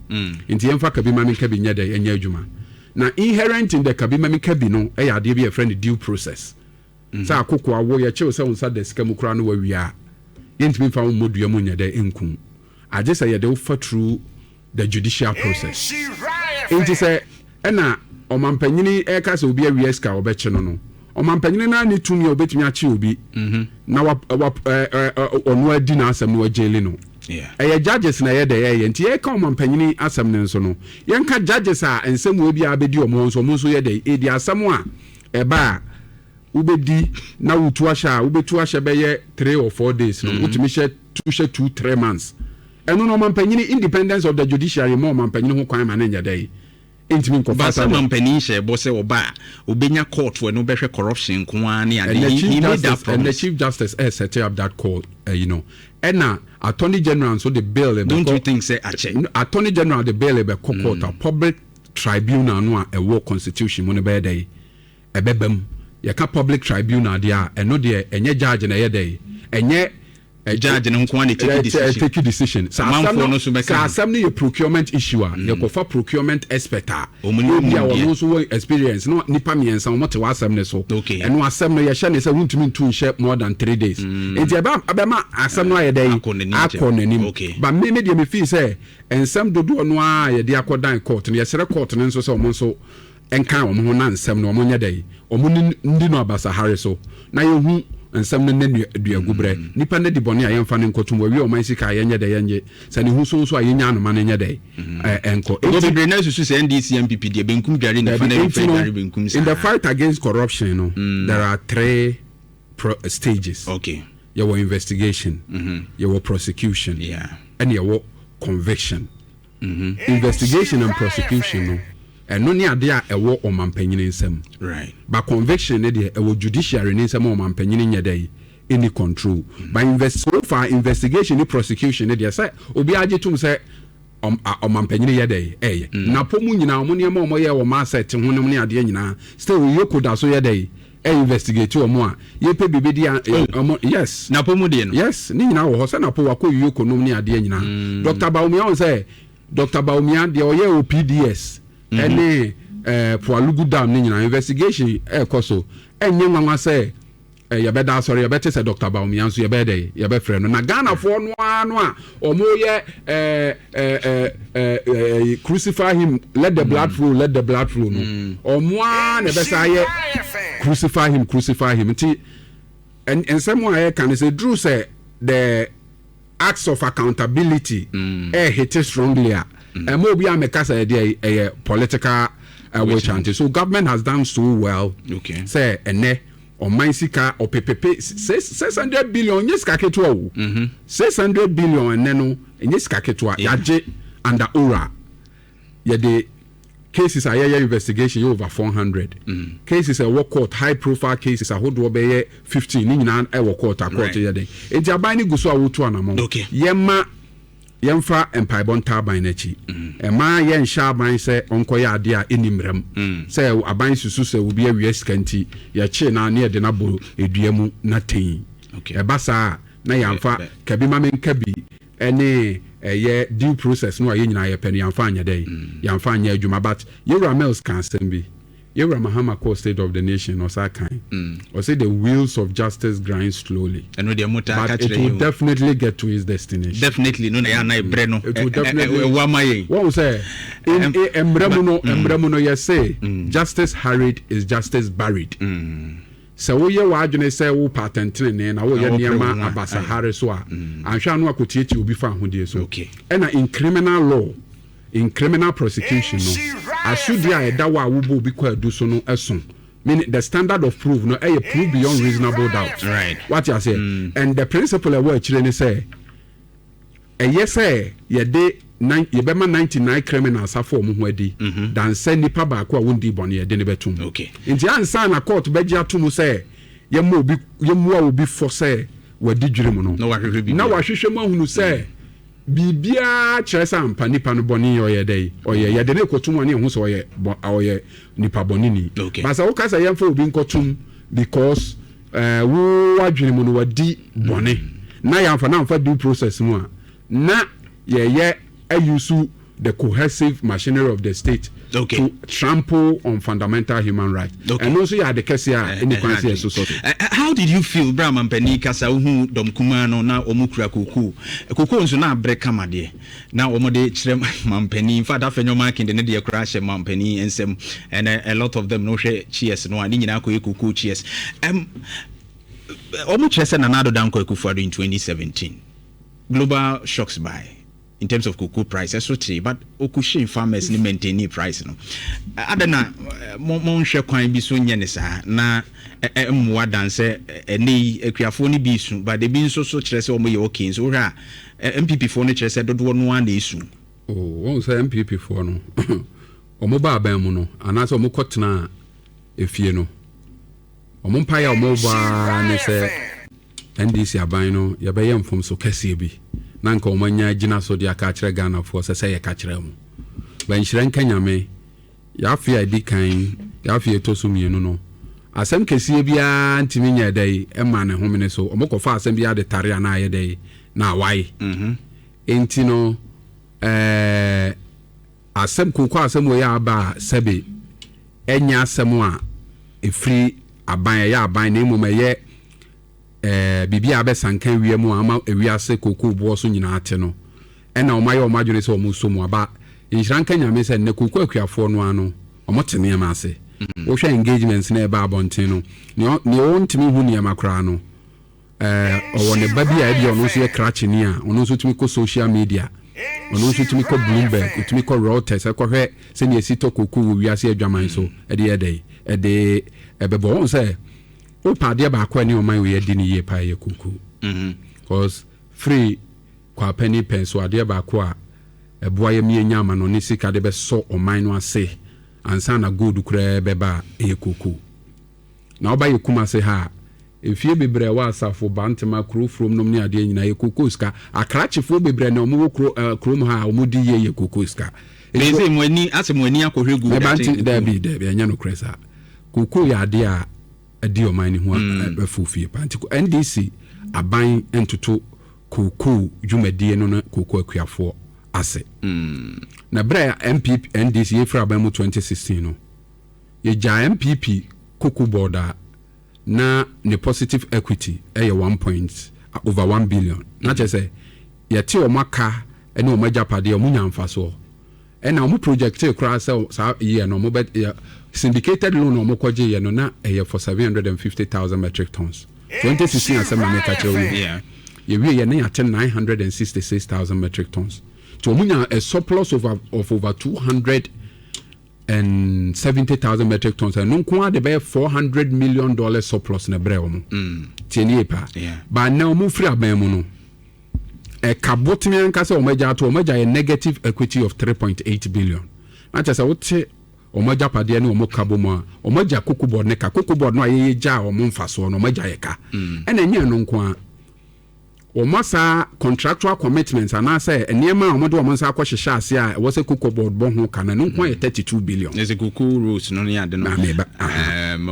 Speaker 1: Nti yɛmfa kabi ma menka bi nyɛ dɛ ɛnyɛ adwuma. Na inherent in the kabi ma menka bi no ɛyɛ adeɛ bi a yɛfrɛ no due process, sɛ akoko awo yɛkyew sɛ wo nsa da sika mu koraa no wawie a, yɛntumi mfa wo mmɔ dua mu nyɛ dɛ nkum, agye sɛ yɛde wo fa through the judicial process. Nti sɛ ɛna ɔmampanyini ɛka sɛ obi awia sika a, ɔbɛkye no, Ɔmampanyini no ne tumi a obɛtumi akye obi na wa wa ɛ ɛ ɔno adi n'asɛm no, wagyeli no. Ɛyɛ judges na ɛyɛ dɛ ɛyɛ. Nti yɛka ɔmampanyini asɛm no nso no, yɛnka judges a nsɛm wɔ bi a bɛdi ɔmo hɔ nso, ɔmo nso yɛ dɛ edi asɛm a ɛba a wobɛdi na wotu ahyɛ a, wobɛtu ahyɛ bɛyɛ 3 or 4 days no, wotumi hyɛ tu hyɛ 2-3 months. Ɛno no, ɔmampanyini, independence of the judiciary ma ɔmampanyini ho kwan ma ne nyɛ dɛ ntumi nkɔfa
Speaker 2: Ba sɛ mampanin hyɛ bɔ sɛ ɔba a, obɛnya court wɔ no bɛhwɛ corruption nko ara ne ade.
Speaker 1: And the
Speaker 2: He
Speaker 1: chief
Speaker 2: made that
Speaker 1: justice and the
Speaker 2: promise.
Speaker 1: Chief Justice set up that court, ɛna Attorney General nso de bill
Speaker 2: Don't you think sɛ akyɛ?
Speaker 1: Attorney General de bill ɛbɛkɔ court a, public tribunal no a ɛwɔ constitution mu no bɛyɛ dɛ ɛbɛba mu. Yɛka public tribunal deɛ a, ɛno deɛ ɛnyɛ judge na ɛyɛ dɛ ɛnyɛ
Speaker 2: Judge no nko ara na take decision.
Speaker 1: Take decision. Sɛ asɛm
Speaker 2: Amanfoɔ
Speaker 1: no
Speaker 2: no nso bɛka
Speaker 1: sɛ
Speaker 2: ho.
Speaker 1: Asɛm no yɛ procurement issue a, yɛkɔfa procurement expert a
Speaker 2: Ɔmo ne
Speaker 1: obi a
Speaker 2: ɔmo
Speaker 1: ɔno
Speaker 2: deɛ.
Speaker 1: nso wɔ experience no, nipa mmiɛnsa wɔn te wɔ asɛm ne so. Ɛno asɛm no, yɛhyɛ ne sɛ wontumi ntu nhyɛ more than 3 days, nti ɛbɛ ɛbɛma asɛm no ayɛ dɛ
Speaker 2: Akɔ n'anim kyɛ.
Speaker 1: Akɔ n'anim. But me deɛ, me feel sɛ nsɛm dodoɔ no a yɛde akɔdan court no, yɛsrɛ court no nso sɛ ɔmo nso nka wɔn ho na nsɛm no ɔmo nyɛ dɛ ɔmo ndi no abasahare so na yɛhu nsɛm no ne duagu berɛ nipa no di bɔne a, yɛmfa no nkɔtom. Wawie ɔman sika a, yɛnyɛ dɛ yɛnyɛ sɛ ne ho so nso a, yɛnya anoma no nyɛ dɛ ɛnkɔ.
Speaker 2: Ɔgɔ bebree na susu sɛ NDC, NPP deɛ, benkum dware nifa na nifa dware benkum saa.
Speaker 1: In the fight against corruption no, there are three stages. Yɛwɔ investigation, yɛwɔ prosecution, ɛne yɛwɔ conviction. Investigation and prosecution no, ɛno ne adeɛ a ɛwɔ ɔmampanyini nsam. But conviction ne deɛ, ɛwɔ judiciary ne nsam a ɔmampanyini nyɛ dɛ any control. But so far, investigation ne prosecution ne deɛ, sɛ obiara gye tom sɛ ɔmampanyini yɛ dɛ ɛyɛ napo mu nyinaa, ɔmo nneɛma a ɔmo yɛ wɔ asset ho nom ne adeɛ nyinaa, still EOCO da so yɛ dɛ ɛ investigate ɔmo a yɛpɛ biribi di a ɔmo, yes.
Speaker 2: Napo mu deɛ no.
Speaker 1: Yes, ne nyinaa wɔ hɔ sɛ Napo wakɔ EOCO nom ne adeɛ nyinaa. Dr Bawumia wɔn sɛ Dr Bawumia deɛ ɔyɛ wɔ PDS ɛne Pwalugu Dam ne nyinaa, investigation ɛɛkɔ so. Ɛnyɛ nwanwa sɛ yɛbɛda asɔre, yɛbɛte sɛ Dr Bawumia nso yɛbɛyɛ dɛ yɛbɛfrɛ no na Ghanafoɔ no ara no a ɔmo yɛ ɛɛ ɛɛ ɛɛ ɛɛ "Crucify him, let the blood flow, let the blood flow" no, ɔmo ara na ɛbɛsa ayɛ "Crucify him, crucify him." Nti nsɛm a yɛka no sɛ duru sɛ the acts of accountability hit strongly a, ɛma obi a mɛka sɛ ɛdeɛ ɛyɛ political witch hunt. So government has done so well sɛ ɛnɛ ɔman sika ɔpepepe 600 billion nye sika ketewa o. 600 billion ɛnɛ no nye sika ketewa. Yagye under ORAL, yɛde cases a yɛyɛ investigation yɛ over 400 cases a ɛwɔ court, high profile cases ahodoɔ bɛyɛ 15, ne nyinaa ɛwɔ court a court yɛ den. Nti aban no gu so a wotu anamɔ. Yɛma yɛmfa mpaebɔ nta aban n'akyi. Ɛma yɛnhyɛ aban sɛ ɔnkɔyɛ adeɛ a ɛni mmerɛm sɛ aban susu sɛ obi awia sika nti yɛkyee na ne yɛde no abɔ edua mu na tɛn. Ɛba saa na yɛamfa kabi ma menka bi ɛne ɛyɛ due process no a yɛn nyinaa yɛpɛ no, yɛamfa anyɛ dɛ yɛamfa anyɛ adwuma. But yɛwura Mills ka asɛm bi. Yɛwura Mahama kɔɔ State of the Nation, ɔsa kan ɔsɛ the wheels of justice grind slowly,
Speaker 2: Ɛno deɛ mo taa
Speaker 1: but it will definitely get to its destination.
Speaker 2: Definitely no na yɛ anan brɛ no.
Speaker 1: It will definitely.
Speaker 2: Ɛwɔ ama yɛn.
Speaker 1: Wɔn sɛ mmerɛ mu no yɛsɛ justice hurried is justice buried. Sɛ woyɛ w'adwene sɛ wo pa atɛntenene na woyɛ nneɛma abasahare so a, anhwɛ ano akɔtiatia obi fa ahodie so. Ɛna in criminal law, in criminal prosecution no, asodie a ɛda wɔ a wobɔ obi kɔ adu so no ɛso, meaning the standard of proof no ɛyɛ proof beyond reasonable doubt. Wate aseɛ? And the principle ɛwɔ akyire ne sɛ ɛyɛ sɛ yɛde yɛbɛma 99 criminals afɔ ɔmo ho adi dansɛ nipa baako a wondi bɔne yɛde ne bɛtum. Nti ansa na court bɛgye ato mu sɛ yɛma obi, yɛmmua obi fɔ sɛ wadi dwiri mu no,
Speaker 2: na
Speaker 1: wahwehwɛ mu ahunu sɛ biribiara kyerɛ sɛ ampa nipa no bɔne yɛ ɔyɛ dɛ ɔyɛ, yɛde ne kɔtum a ne ɛho sɛ ɔyɛ nipa bɔne ni. Basa woka sɛ yɛmfa obi nkɔtum because wo adwene mu no wadi bɔne na yɛamfa na amfa due process mu a, na yɛyɛ ayusu. the cohesive machinery of the state to trample on fundamental human rights. Ɛno nso yɛ ade kɛseɛ a ɛni kwan sɛ yɛsosɔ so.
Speaker 2: How did you feel bere a mampanin kasa, wohu dɔm kumaa no na wɔn kura kokoo, kokoo nso na abere kama deɛ na wɔn de kyerɛ mampanin? In fact, Afenyo Markin de ne deɛ koraa hyɛ mampanin nsam, and a lot of them no, hwɛ cheers no a, ne nyinaa kɔyɛ kokoo cheers. Wɔn kyerɛ sɛ Nana Addo Dankwa Akufo-Addo in 2017, global shocks by in terms of cocoa price ɛso tee, but okuhyɛn farmers ne maintain price no ada na mo monhwɛ kwan bi so nyɛ ne saa na mmoa dan sɛ ɛnɛ yi akuafoɔ no bi su, but ebi nso so kyerɛ sɛ wɔn yɛ okay. Nso wohwɛ a, NPP foɔ no kyerɛ sɛ dodoɔ no ara na esu.
Speaker 1: Oh, wɔn sɛ NPP foɔ no, wɔn ba aban mu no anaasɛ wɔn kɔ tena efie no, wɔn mpaeɛ a wɔn bɔ ara ne sɛ NDC aban no yɛbɛyɛ mfomso kɛseɛ bi na nka wɔn anya gyina so de aka akyerɛ Ghanafoɔ sɛ yɛka kyerɛ mu bɛnhyerɛ nka Nyame. Yɛafe a ɛdi kan, yɛafe a ɛtɔ so mmienu no, asɛm kɛseɛ biara ntumi nyɛ dɛ yi ɛma ne homene so. Wɔn kɔfa asɛm biara de tare a na ayɛ dɛ yi na awae. Nti no asɛm kooko, asɛm wɔ yɛ aba a, sɛbe ɛnyɛ asɛm a ɛfiri aban, ɛyɛ aban, na mmom ɛyɛ biribi a abɛsanka wiem a ama ewiase kooko boɔ so nyinaa te no, ɛna wɔn ayɛ wɔn adwene sɛ wɔn so mu aba. Nhyira nka Nyame sɛ nnɛ kooko akuafoɔ no ano wɔn te nneɛma ase. Wohwɛ engagements na ɛba abɔnten no, nea ɔntumi hu nneɛma koraa no, ɔwɔ ne ba bi a ebi ɔno nso yɛ krakyeni a ɔno nso tumi kɔ social media, ɔno nso tumi kɔ Bloomberg, ɔtumi kɔ Reuters ɛkɔhwɛ sɛnea esi tɔ kooko wɔ wiase adwaman so. Ɛde yɛ dɛ ɛde ɛbɛbɔ wɔn sɛ wopa adeɛ baako a ɛne ɔman wei adi ne yie paa yɛ kooko, cause firi kwapani pɛn so, adeɛ baako a ɛboa yɛ mienya ama no ne sika de bɛsɔ ɔman no ase ansa na gold koraa bɛba a, ɛyɛ kooko. Na ɔba yɛ Kumase ha a, efie bebree a ɛwɔ Asafo Bantama kuro furom nom ne adeɛ nyinaa yɛ kooko sika. Akrakyefoɔ bebree na wɔn wɔ kuro kurom ha a wɔn di yie yɛ kooko sika.
Speaker 2: Bɛsɛ mo ani asɛ mo ani akɔhwɛ gu.
Speaker 1: Ɛba nti, daabi, daabi, ɛnyɛ nokorɛ saa. Kooko yɛ adeɛ a ɛdi ɔman no ho ɛfo fie pa, nti NDC aban ntoto kooko dwumadie no ne kooko akuafoɔ ase. Na berɛ a NPP NDC yɛfiri aban mu 2016 no, yɛgyaa NPP Cocoa Board a na ne positive equity ɛyɛ one point over 1 billion, na kyerɛ sɛ yɛte wɔn aka ne wɔn agyapadeɛ, wɔn nya mfasoɔ, ɛna wɔn project koraa sɛ saa year no wɔn bɛ yɛ syndicated loan a wɔn kɔgye yɛ no na ɛyɛ for 750,000 metric tons. 2016 asɛm na meka kyerɛ wo. Yɛwie yɛ ne yɛate 966,000 metric tons, nti wɔn nya a surplus of over 270,000 metric tons. Ɛno nko ara de bɛyɛ $400 million surplus na brɛ wɔn. Tie ne yie paa. Ba na wɔn firi aban mu no, ɛka botene ankasa wɔn agya ato wɔn agya yɛ negative equity of 3.8 billion, na kyerɛ sɛ wote wɔn agyapadeɛ ne wɔn ka bɔ mu a, wɔn agya Cocoa Board ne ka. Cocoa Board no a yɛyɛ gya a wɔn mfasoɔ no, wɔn agya yɛ ka. Ɛna ɛnyɛ ɛno nko ara, wɔn asa contractual commitments anaasɛ nneɛma a wɔde wɔn nsa akɔhyehyɛ ase a ɛwɔ sɛ Cocoa Board bɔ ho ka no, ɛno nko ara yɛ 32 billion.
Speaker 2: Ɛsɛ cocoa roads no ne ade no.
Speaker 1: Na meba.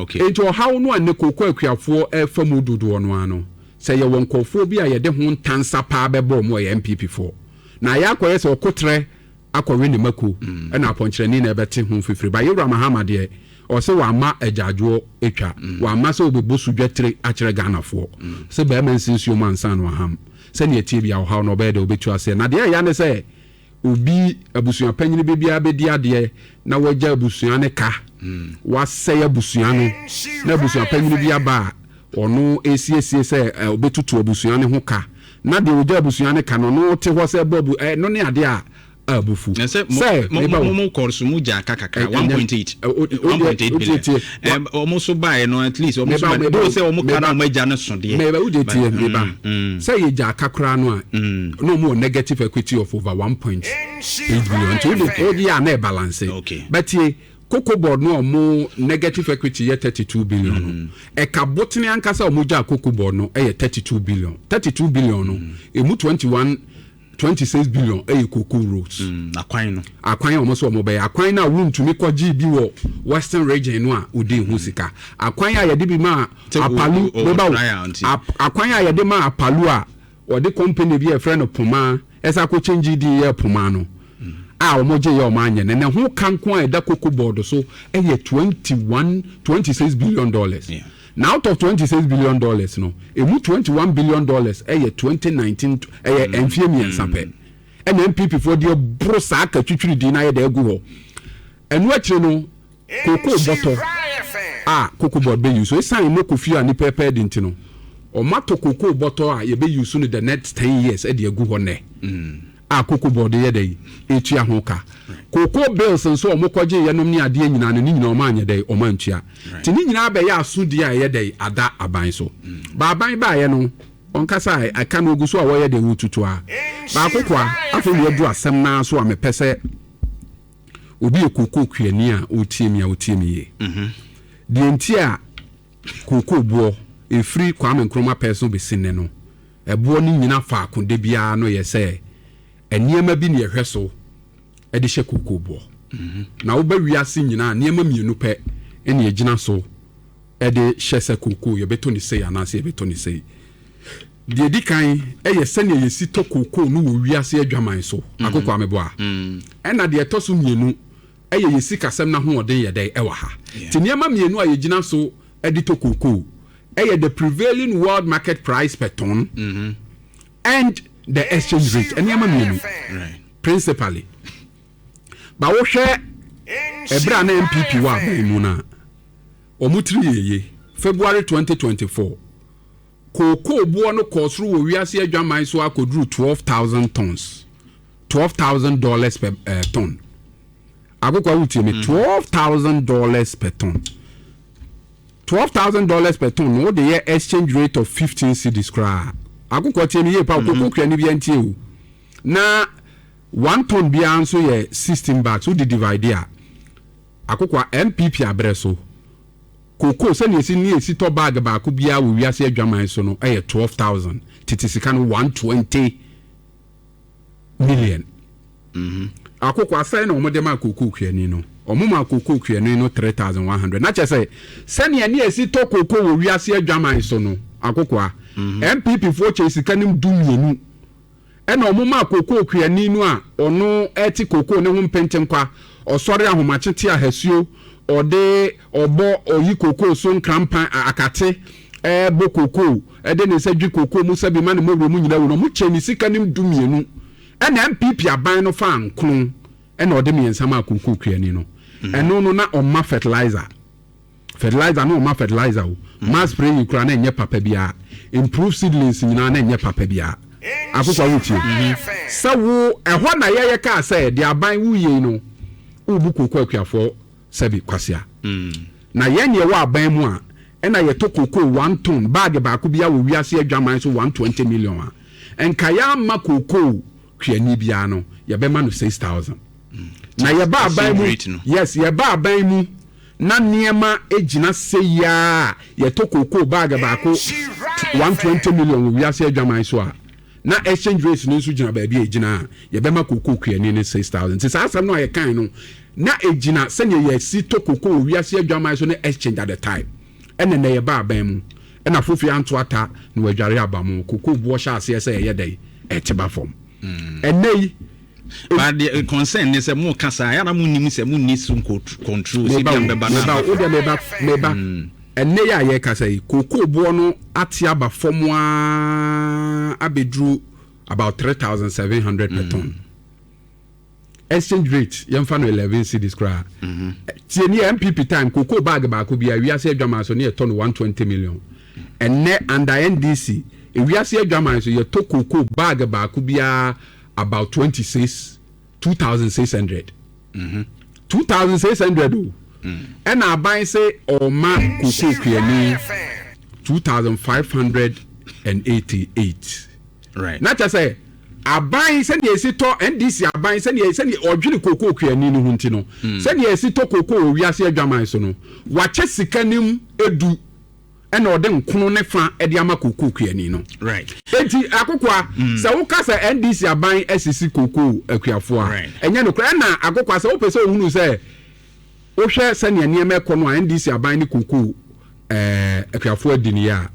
Speaker 2: Okay.
Speaker 1: Nti ɔhaw no a ne kooko akuafoɔ ɛfa mu dodoɔ no ano sɛ yɛwɔ nkɔfoɔ bi a yɛde ho ntansa paa bɛbɔ ɔmo, ɛyɛ NPP foɔ, na ayɛ akɔyɛ sɛ ɔkotrɛ akɔwe ne mako, ɛna apɔnkyerɛni na ɛbɛte ho fifiri ba. Yɛwura Mahama deɛ, ɔsɛ wama agyaadwoɔ atwa, wama sɛ ɔbɛbɔ so dwatire akyerɛ Ghanafoɔ sɛ bɛrima nsi nsuo mu ansa no aham sɛnea tie bi a ɔhaw no ɔbɛyɛ dɛ ɔbɛtu aseɛ. Na deɛ ɛya ne sɛ obi abusua panyin bi biara bɛdi adeɛ na wagya abusua ne ka, wasɛe abusua no, na abusua panyin bi aba a ɔno esiesie sɛ ɔbɛtutu abusua ne ho ka, na deɛ ɔgya abusua ne ka no, ɔno te hɔ sɛ bɔ abu ɛno ne adeɛ a abufu.
Speaker 2: Na sɛ mo mo kɔ so mo gya aka kakra, 1.8, 1.8 billion. Ɔmo so baeɛ no, at least ɔmo so ba do sɛ ɔmo ka na ɔmo agya no so deɛ.
Speaker 1: Meba, wogye tie, meba sɛ yɛgya aka koraa no a, na ɔmo wɔ negative equity of over 1.8 billion, nti wode yɛ a na ɛbalance. But tie, Cocoa Board no a ɔmo negative equity yɛ 32 billion no, ɛka botene ankasa a ɔmo gya Cocoa Board no ɛyɛ 32 billion. 32 billion no, emu 21, 26 billion ɛyɛ cocoa roads.
Speaker 2: Akwan no.
Speaker 1: Akwan a wɔn nso wɔn bɛyɛ akwan no a wuntumi kɔgye bi wɔ Western Region no a wodi ho sika, akwan a yɛde bi ma Apalu bɛba wo, akwan a yɛde ma Apalu a wɔde company bi a yɛfrɛ no Poma ɛsɛ akɔ change din yɛ Poma no. A wɔn gye yɛ wɔn anyɛ no, ne ho ka nko a ɛda Cocoa Board so yɛ $21, $26 billion. Na out of $26 billion no, emu $21 billion ɛyɛ 2019, ɛyɛ mfie 3 pɛ ɛna NPP foɔ deɛ boro saa ka twitwiri di na ayɛ dɛ agu hɔ. Ɛno akyire no, cocoa bɔtɔ a Cocoa Board bɛ use so, esan mo kofi a nipa pɛɛ di nti no, ɔmo atɔ cocoa bɔtɔ a yɛbɛ use no the next 10 years ɛde agu hɔ nɛ a Cocoa Board yɛ dɛ etua ho ka. Cocoa bills nso ɔmo kɔgye yɛnom ne adeɛ nyinaa no ne nyinaa, ɔmo anyɛ dɛ ɔmo antua, te ne nyinaa bɛyɛ asodie a ɛyɛ dɛ ada aban so. Baaban baayɛ no, ɔnkasa a ɛka no ogu so a wɔyɛ dɛ wɔtutu a baako koa. Afei na yɛduru asɛm naa so a mepɛ sɛ obi yɛ kookoo kuani a ɔtie mi a ɔtie mi yie. Deɛ nti a kookoo boɔ ɛfiri Kwame Nkrumah pɛɛ so bɛsi nnɛ no, ɛboɔ no nyina faako da biara no yɛ sɛ nneɛma bi ne yɛhwɛ so de hyɛ kookoo boɔ. Na woba wiase nyinaa, nneɛma mmienu pɛ ɛne yɛgyina so de hyɛ sɛ kookoo yɛbɛtɔ ne sei anaasɛ yɛbɛtɔ ne sei. Deɛ di kan ɛyɛ sɛnea yɛsi tɔ kookoo no wɔ wiase adwaman so, akoko ameboa. Ɛna deɛ ɛtɔ so mmienu ɛyɛ yɛsi kasɛm n'ahoɔden yɛ dɛ ɛwɔ ha. Nti nneɛma mmienu a yɛgyina so de tɔ kookoo ɛyɛ the prevailing world market price per ton and the exchange rate. Nneɛma mmienu principally. Ba wohwɛ ɛberɛ a na NPP wɔ aban mu no a, ɔmo tiri yɛye. February 2024, kookoo boɔ no kɔɔ soro wɔ wiase adwaman so akɔduru 12,000 tons, $12,000 per ton. Akoko awotie me, $12,000 per ton. $12,000 per ton no, wode yɛ exchange rate of 15 cedis koraa. Akoko, tie me yie pa. Kookoo kuani bi ntie o. Na 1 ton biara nso yɛ 16 bags. Wode divide a, akoko a NPP abrɛ so, kookoo sɛnea esi ne esi tɔ bag baako biara wɔ wiase adwaman so no ɛyɛ 12,000, tete sika no 120 million. Akoko asɛn na wɔde ma kookoo kuani no, wɔn ma kookoo kuani no 3,100. Na kyerɛ sɛ sɛnea ne esi tɔ kookoo wɔ wiase adwaman so no, akoko a NPP foɔ kyɛ sika no 12 ɛna wɔn ma kookoo kuani no a ɔno ɛte kookoo ne ho mpɛntɛnkwa, ɔsɔre ahomakye te ahasuo, ɔde ɔbɔ ɔyi kookoo so nkrampan akate, ɛɛbɔ kookoo, ɛde ne nsa dwi kookoo mu sɛbi ma ne mɔwura mu nyinaa wu no, ɔmo kyɛ ne sika no 12 ɛna NPP aban no fa nkron ɛna ɔde mmiɛnsa ma kookoo kuani no. Ɛno no na ɔma fertilizer, fertilizer na ɔma fertilizer o, mass spraying kura na ɛnyɛ papa biara, improve seedlings nyinaa na ɛnyɛ papa biara. Akokɔ awotie sɛ wo ɛhɔ na yɛyɛ kaa sɛ deɛ aban wuyie no wobu kookoo akuafoɔ sɛbi kwasea. Na yɛn deɛ wɔ aban mu a, ɛna yɛtɔ kookoo 1 ton bag baako bi a wɔ wiase adwaman so 120 million a, nka yɛama kookoo kuani biara no, yɛbɛma no 6,000. Na yɛba aban mu, yes, yɛba aban mu na nneɛma gyina sɛyi a yɛtɔ kookoo bag baako 120 million wɔ wiase adwaman so a, na exchange rate no nso gyina baabi a egyina a, yɛbɛma kookoo kuani ne 6,000. Nti saa asɛm no a yɛkan no na egyina sɛnea yɛsi tɔ kookoo wɔ wiase adwaman so ne exchange at the time. Ɛna na yɛba aban mu ɛna fofi anto ata na wɔadware aba mu, kookoo boɔ hyɛ aseɛ sɛ ɛyɛ dɛ ɛte ba fam ɛnɛ yi.
Speaker 2: But the concern ne sɛ mo ka saa yàrá mo nim sɛ mo ni so control sɛ bi a mbɛba na
Speaker 1: aba. O deɛ, meba, meba. Ɛnɛ yi a yɛkasa yi, kookoo boɔ no ate aba fam aa abɛduru about 3,700 per ton. Exchange rate yɛmfa no 11 cedis koraa. Tie ni, NPP time, kookoo bag baako bi a wiase adwaman so ne yɛtɔ no 120 million. Ɛnɛ under NDC, ewiase adwaman so yɛtɔ kookoo bag baako biara about 26, 2,600, 2,600 o. Ɛna aban sɛ ɔma kookoo kuani 2,588. Na kyerɛ sɛ aban sɛdeɛ esi tɔ, NDC aban sɛdeɛ ɔdwene kookoo kuani no ho nti no, sɛdeɛ esi tɔ kookoo wɔ wiase adwaman so no, wakyɛ sika nim edu ɛna ɔde nkono ne fa ɛde ama kookoo kuani no. Eti akokoa, sɛ woka sɛ NDC aban asisi kookoo akuafoɔ a, ɛnyɛ nokorɛ. Ɛna akokoa, sɛ wopɛ sɛ ohunu sɛ wohwɛ sɛnea nneɛma ɛkɔ no a, NDC aban ne kookoo akuafoɔ adi ne yɛ a,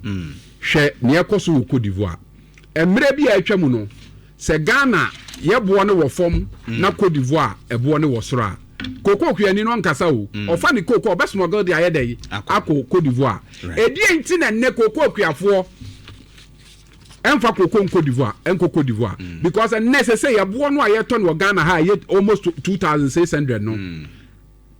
Speaker 1: hwɛ nea ɛkɔ so wɔ Cote d'Ivoire. Mmerɛ bi a atwa mu no, sɛ Ghana Yɛboɔ no wɔ fam na Cote d'Ivoire ɛboɔ no wɔ soro a, kookoo kuani no ɔnkasa o, ɔfa ne kookoo ɔbɛ smuggle de ayɛ dɛ akɔ Cote d'Ivoire. Ɛdeɛn nti na nnɛ kookoo akuafoɔ ɛnfa kookoo nkɔ d'Ivoire, ɛnkɔ Cote d'Ivoire? Because nnɛ sɛ yɛboɔ no a yɛtɔ no wɔ Ghana ha yɛ almost 2,600 no,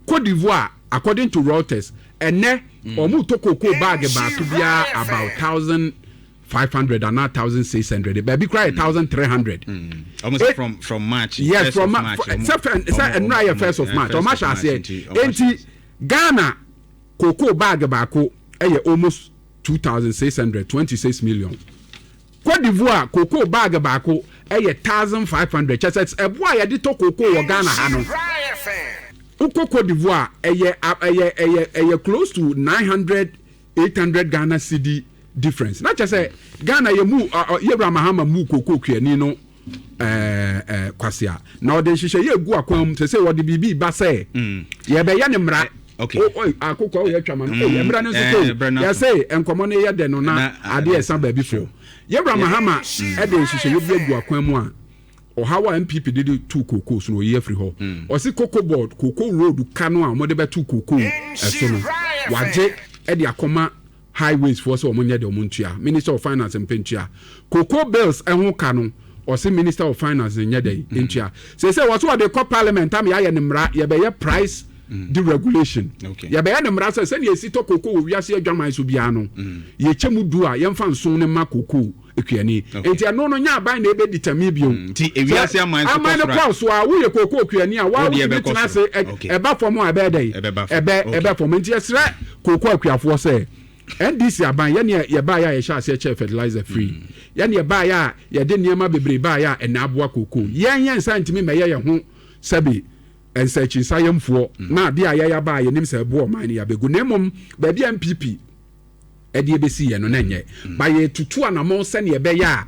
Speaker 1: Cote d'Ivoire, according to Reuters, ɛnɛ ɔmo tɔ kookoo bag baako biara about 1,500 anaa 1,600, baabi koraa yɛ 1,300.
Speaker 2: Almost from March.
Speaker 1: Yes, from March. Sɛ ɛnura yɛ 1st of March, ɔmo ahyɛ aseɛ. Nti Ghana kookoo bag baako ɛyɛ almost 2,600, 26 million. Cote d'Ivoire kookoo bag baako ɛyɛ 1,500. Kyɛ sɛ ɛbo a yɛde tɔ kookoo wɔ Ghana ha no, wokɔ Cote d'Ivoire, ɛyɛ close to 900, 800 Ghana cedi difference. Na kyɛ sɛ Ghana yɛ mu yɛwura Mahama mu kookoo kuani no ɛɛ ɛɛ kwasia na ɔde nhyehyɛ yɛ egu akwan mu sɛ wɔde biribi ba sɛ yɛbɛyɛ ne mmara. Akokɔ oyɛ twama no, mmara no nso so yɛsɛ nkɔmɔ no yɛ dɛ no na adeɛ ɛsa baabi fo. Yɛwura Mahama ɛde nhyehyɛ yɛ bi egu akwan mu a ɔhaw a NPP de tu kookoo so no, oyi afiri hɔ. Ɔsi Cocoa Board cocoa road ka no a wɔde bɛtu kookoo ɛso no, wagye ɛde akɔma highways foɔ sɛ wɔn nyɛ deɛ wɔn ntua. Minister of Finance mpɛ ntua. Cocoa bills ɛho ka no, ɔsi Minister of Finance nyɛ dɛ ntua. Sɛ wɔso wɔde kɔ Parliament ama yɛayɛ ne mmara, yɛbɛyɛ price deregulation. Yɛbɛyɛ ne mmara sɛ sɛnea esi tɔ kookoo wɔ wiase adwaman so biara no, yɛkyɛ mu 10 a, yɛmfa 7 ne ma kookoo ekuani. Nti ɛno no nyɛ aban na ebe determine bio.
Speaker 2: Nti ewiase aman
Speaker 1: so aman no kɔ so a, woyɛ kookoo kuani a, waa wotumi tena ase, ɛba fam a, ɛbɛyɛ dɛ ɛbɛ fam. Nti yɛsrɛ kookoo akuafoɔ sɛ NDC aban, yɛne yɛbaayɛ a yɛhyɛ aseɛ kyɛ fertilizer free, yɛne yɛbaayɛ a yɛde nneɛma bebree baayɛ a ɛna aboa kookoo. Yɛn nsa ntumi mɛyɛ yɛn ho sɛbi nsɛkyinsa yɛmfoɔ na adeɛ a yɛyɛ aba a yɛnim sɛ ɛboɔ ɔman no yɛabɛgu, na mmom baabi a NPP ɛde ɛbɛsi yɛ no na nyɛ ba yɛtutu anammɔn sɛneɛ ɛbɛyɛ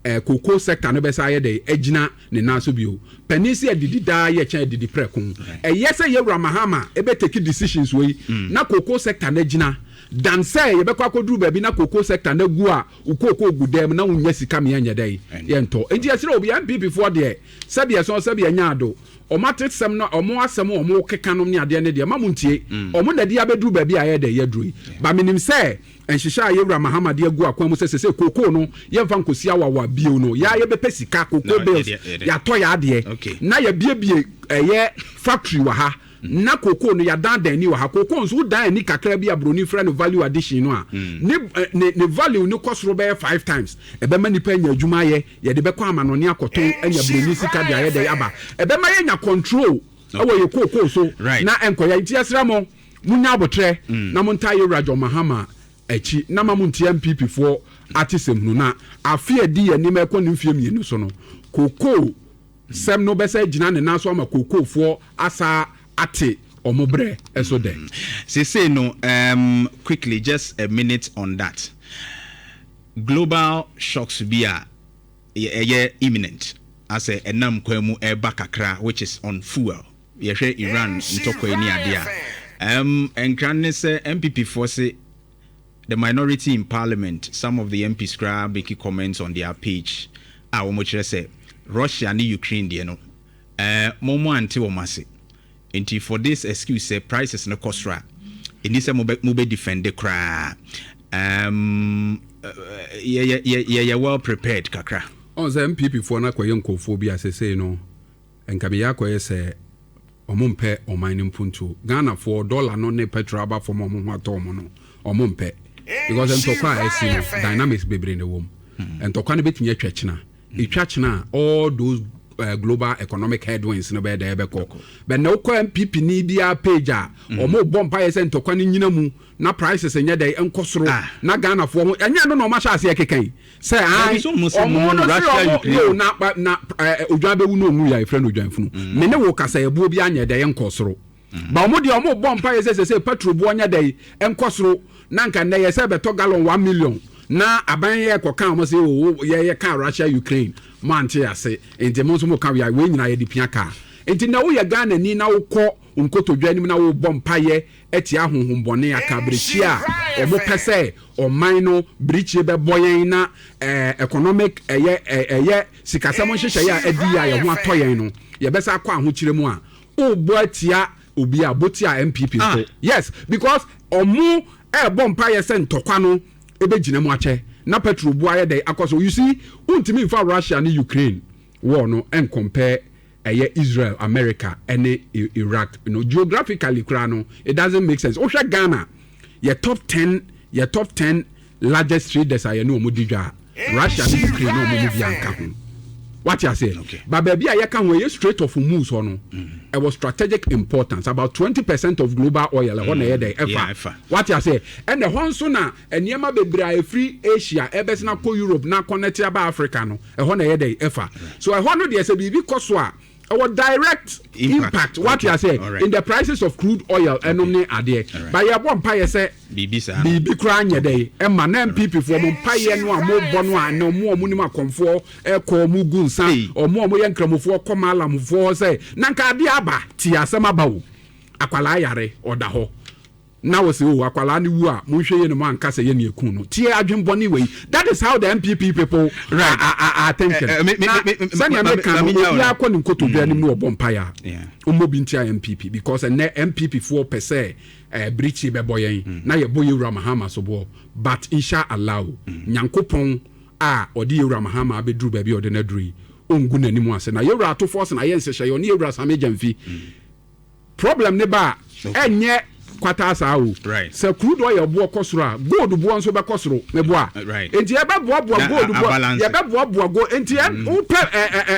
Speaker 1: a cocoa sector no bɛsa ayɛ dɛ agyina ne nan so bio. Panin sɛ adidi daa yɛ kyɛn adidi prɛko. Ɛyɛ sɛ yɛwura Mahama ɛbɛ take decisions wei na cocoa sector no agyina dan sɛ yɛbɛkɔ akɔduru baabi na cocoa sector no agu a wo cocoa gu dɛm na wonya sika meɛ nyɛ dɛ yɛntɔ. Nti yɛsrɛ obi, NPP foɔ deɛ, sɛbi ɛsɔn sɛbi ɛnya ado, ɔmo ate sɛm no, ɔmo asɛm a ɔmo keka nom ne adeɛ ne deɛ ma mo ntie. Ɔmo na de abɛduru baabi a yɛyɛ dɛ yɛduru yi ba. Menim sɛ nhyehyɛ a yɛwura Mahama de agu akwan mu sɛ kookoo no yɛmfa nkosi awawa bio no, yɛa yɛbɛpɛ sika cocoa bills, yɛatɔ yɛ adeɛ na yɛbiebie ɛyɛ factory wɔ ha na kookoo no yɛadan dan ani wɔ ha. Kookoo nso wodan ani kakra bi a, buroni frɛ no value addition no a, ne value ne kɔ soro bɛyɛ five times. Ɛbɛma nipa anya adwuma ayɛ, yɛde bɛkɔ amanɔne akɔtɔn anya buroni sika de ayɛ dɛ aba. Ɛbɛma yɛnya control ɛwɔ yɛ kookoo so na nkɔyɛ. Nti yɛsrɛ mo, munya abotrɛ na montaa yɛwura John Mahama akyi na ma mo ntia NPP foɔ ate sɛm no. Na afe a di yɛn anim ɛkɔ ne mfie 2 so no, kookoo sɛm no bɛsɛ gyina ne nan so ama kookoofoɔ asa ate ɔmo brɛ ɛso dɛ.
Speaker 2: Sese no, quickly, just a minute on that global shocks bi a ɛyɛ imminent asɛ ɛnam kwan mu ɛreba kakra, which is on fuel. Yɛhwɛ Iran ntɔkwa yi ne adeɛ a, nkran ne sɛ NPP foɔ se the minority in Parliament, some of the MPs koraa make comments on their page a wɔn kyerɛ sɛ Russia ne Ukraine deɛ no, mo ante wɔn ase. Nti for this excuse sɛ prices no kɔ soro a, ɛni sɛ mobɛ defend koraa. Yɛyɛ well prepared kakra.
Speaker 1: Ɔn sɛ NPP foɔ no akɔyɛ nkurɔfoɔ bi a sesei no nka meyɛ akɔyɛ sɛ ɔmo mpɛ ɔman no mpuntuo. Ghanafoɔ dollar no ne petrol aba fam a, ɔmo ho atɔ ɔmo no, ɔmo mpɛ, because ntɔkwa a ɛsi no, dynamics bebree na ɛwɔ mu. Ntɔkwa no bɛtumi atwa kyena, ɛtwa kyena a, all those global economic headwinds no bɛyɛ dɛ ɛbɛkɔ. But na wokɔ NPP ni biara page a, ɔmo bɔ mpaeɛ sɛ ntɔkwa no nyina mu na prices nyɛ dɛ nkɔ soro na Ghanafoɔ ho ɛnyɛ no na ɔmo ahyɛ aseɛ keka yi sɛ ayi ɔmo no sɛ ɔmo yo na odwan bɛwu na ɔnwu yɛ efrɛ no odwan funu. Me ne wo kasa, ɛbuo bi anyɛ dɛ nkɔ soro ba. Ɔmo deɛ, ɔmo bɔ mpaeɛ sɛ petrol boɔ nyɛ dɛ nkɔ soro na nka nnɛ yɛ sɛ bɛtɔ gallon 1 million na aban yɛ kɔka ɔmo sɛ o yɛ ka Russia Ukraine mo ante ase. Nti mo nso mo ka wia wei nyinaa yɛde pia kaa. Nti na woyɛ Ghana ni na wokɔ. Nkotodwe anim na wobɔ mpayɛ atia ahohombɔne akaberɛkyi a ɔmo pɛ sɛ ɔman no birikyie bɛbɔ yɛn na economic ɛyɛ sikasɛm nhyehyɛeɛ a ɛdi yɛ a yɛn ho atɔ yɛn no, yɛbɛsa akɔ ahokyere mu a wobɔ atia obi a bɔ tia NPP nso. Yes, because ɔmo ɛɛbɔ mpayɛ sɛ ntɔkwa no ɛbɛgyina mu akyɛ na petrol bu ayɛ dɛ akɔ so. You see, wontumi nfa Russia ne Ukraine war no ɛncompare ɛyɛ Israel, America ɛne Iraq no. Geographically koraa no, it doesn't make sense. Wohwɛ Ghana, yɛ top 10 largest traders a yɛne wɔn di dwa a, Russia ne Ukraine ne wɔn mu bi anka ho. Wate aseɛ? Ba baabi a yɛka ho ɛyɛ Strait of Hormuz hɔ no, ɛwɔ strategic importance. About 20% of global oil, ɛhɔ na ɛyɛ dɛ ɛfa. Wate aseɛ? Ɛna ɛhɔ nso na nneɛma bebree a ɛfiri Asia ɛbɛsena kɔ Europe na connect aba Africa no, ɛhɔ na ɛyɛ dɛ ɛfa. So ɛhɔ no deɛ, sɛ biribi kɔ so a, ɛwɔ direct impact. Wate aseɛ? In the prices of crude oil ɛnom ne adeɛ. Ba yɛbɔ mpayɛ sɛ biribi koraa nyɛ dɛ ɛma na NPP foɔ mo mpayɛ no a mobɔ no a, na ɔmo a ɔmo nim akɔmfoɔ ɛkɔ, ɔmo gu nsa, ɔmo a ɔmo yɛ nkramofoɔ kɔ maalamfoɔ sɛ na nka adeɛ aba tie asɛm aba o, akwalaa yare ɔda hɔ na wɔ sɛ o akwalaa ne wu a, monhwɛ yie no mo anka sɛ yɛ ne eku no. Tie adwenbɔne wei. That is how the NPP people are thinking. Na sɛnea meka no, obiara kɔ ne nkotodwe anim ne ɔbɔ mpaeɛ a ɔmmɔ bi ntia NPP, because ɛnɛ NPP foɔ pɛ sɛ birikyi bɛbɔ yɛn na yɛbɔ yɛwura Mahama so boɔ. But insha Allah o, Nyankopɔn a ɔde yɛwura Mahama abɛduru baabi a ɔde no aduru yi, ɔngu n'anim ase. Na yɛwura atofoɔ sɛ na yɛ nhyehyɛeɛ ɔne yɛwura Sammy Gyamfi problem ne ba a, ɛnyɛ kwata saa o. Sɛ crude oil boɔ kɔ soro a, gold boɔ nso bɛkɔ soro mɛboa. Nti yɛbɛboaboa gold boɔ, yɛbɛboaboa gold. Nti wopɛ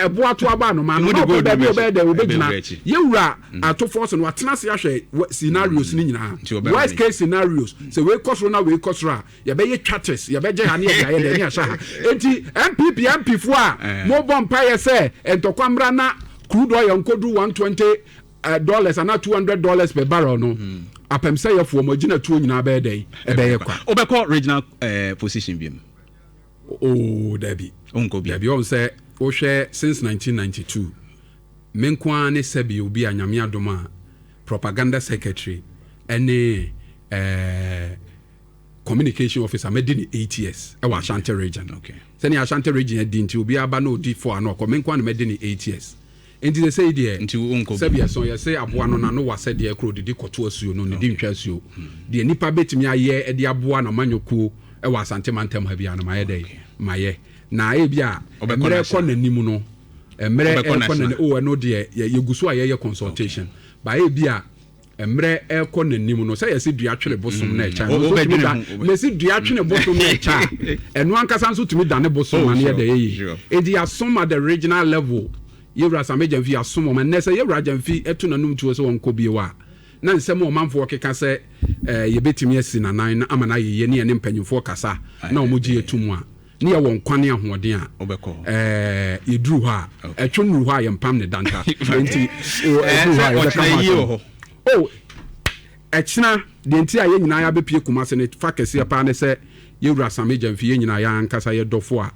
Speaker 1: ɛboa to aba anoma no na wopɛ baabi a wobɛyɛ dɛ wobɛgyina. Yɛwura atofoɔ so no, watena ase ahwɛ scenarios no nyinaa, worst case scenarios, sɛ wei kɔ soro na wei kɔ soro a, yɛbɛyɛ chatters, yɛbɛgye ha ne yɛde ayɛ dɛ ne yɛahyɛ ha. Nti NPP MP foɔ a mobɔ mpayɛ sɛ ntɔkwa mmra na crude oil nkɔduru $120 ana $200 per barrel no, apɛm sɛ yɛfoɔ mo agyina tuo nyinaa bɛyɛ dɛn ɛbɛyɛ kwa.
Speaker 2: Wobɛkɔ regional position bi mu?
Speaker 1: Oh, dabi.
Speaker 2: Wonkɔ bi?
Speaker 1: Dabi. Ɔn sɛ wohwɛ, since 1992, me nko ara ne sɛbi obi a Nyame adom a propaganda secretary ɛne communication officer mɛdi ne 8 years ɛwɔ Ashanti Region. Sɛnea Ashanti Region adi nti, obi aba na odi 4 ano ɔkɔ, me nko ara na mɛdi ne 8 years. Nti sɛ sɛyi deɛ,
Speaker 2: Nti wonkɔ bi?
Speaker 1: Sɛbi ɛsɔn yɛsɛ aboa no nano wa sɛdeɛ koro didi kɔto asuo no ne di ntwa asuo deɛ, nipa bɛtumi ayɛ ɛde aboa na manyɔkuo ɛwɔ Asante mantam ha bi ano mayɛ dɛ mayɛ. Na ebi a
Speaker 2: Wobɛkɔ
Speaker 1: mmerɛ
Speaker 2: national.
Speaker 1: kɔ n'anim no, mmerɛ
Speaker 2: Wobɛkɔ
Speaker 1: ɛkɔ
Speaker 2: national.
Speaker 1: n'anim o, ɛno deɛ yɛgu so a yɛyɛ consultation ba. Ebi a mmerɛ ɛkɔ n'anim no, sɛ yɛsi dua twere bosom na ɛkya, ɛno nso tumi
Speaker 2: Wobɛdwene
Speaker 1: da
Speaker 2: ho.
Speaker 1: na esi dua twene bosom na ɛkya a, ɛno ankasa nso tumi dane bosom ma no yɛ dɛ yɛyɛ. Enti yɛasom at the regional level. Yɛwura Sammy Gyamfi, yɛasom ɔma nnɛ sɛ yɛwura Gyamfi ɛto n'anum tuo sɛ wɔnkɔ bio a, na nsɛm a ɔmanfoɔ keka sɛ yɛbɛtumi asi nanan na ama no ayɛ yie ne yɛne mpanyimfoɔ kasa na ɔmo gye yɛto mu a, ne yɛwɔ nkwa ne ahoɔden a,
Speaker 2: Wobɛkɔ hɔ.
Speaker 1: Yɛduru hɔ a, ɛtwo nnuru hɔ a, yɛmpam ne danta. Enti o, ɛduru hɔ a,
Speaker 2: Sɛ
Speaker 1: yɛbɛka
Speaker 2: ɔkyena
Speaker 1: ho
Speaker 2: yie wɔ
Speaker 1: asɛm.
Speaker 2: hɔ.
Speaker 1: O, ɛkyena deɛ nti a yɛn nyinaa yɛabɛpie Kumase ne fa kɛseɛ paa ne sɛ yɛwura Sammy Gyamfi, yɛn nyinaa yɛn ankasa yɛ dɔfo a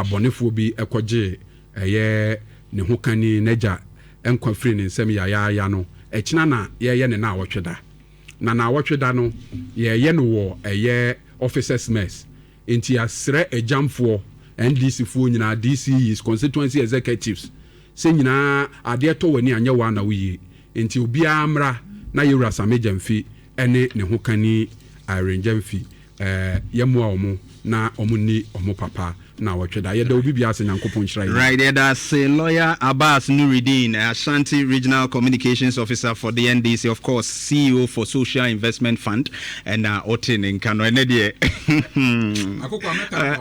Speaker 1: abɔnefoɔ bi ɛkɔgye ɛyɛ ne ho kani n'agya nkwa firi ne nsam yayaaya no, ɛkyena na yɛyɛ ne naawɔtwe da. Na naawɔtwe da no, yɛyɛ no wɔ ɛyɛ officers mess. Nti yɛasrɛ agyamfoɔ, NDC foɔ nyinaa, DCEs, constituency executives, sɛ nyinaa adeɛ tɔ w'ani anyɛ wo ana woyie. Nti obiara mmra na yɛwura Sammy Gyamfi ɛne ne ho kani Irene Gyamfi yɛmmoa ɔmo na ɔmo ni ɔmo papa na wɔtwe da. Yɛda obi biara sɛ Nyankopɔn nhyira yɛn.
Speaker 2: Right, yeah, that's Lawyer Abbas Nurideen, Ashanti Regional Communications Officer for the NDC, of course, CEO for Social Investment Fund, and Otin in Kano. And
Speaker 1: Akoko ameka.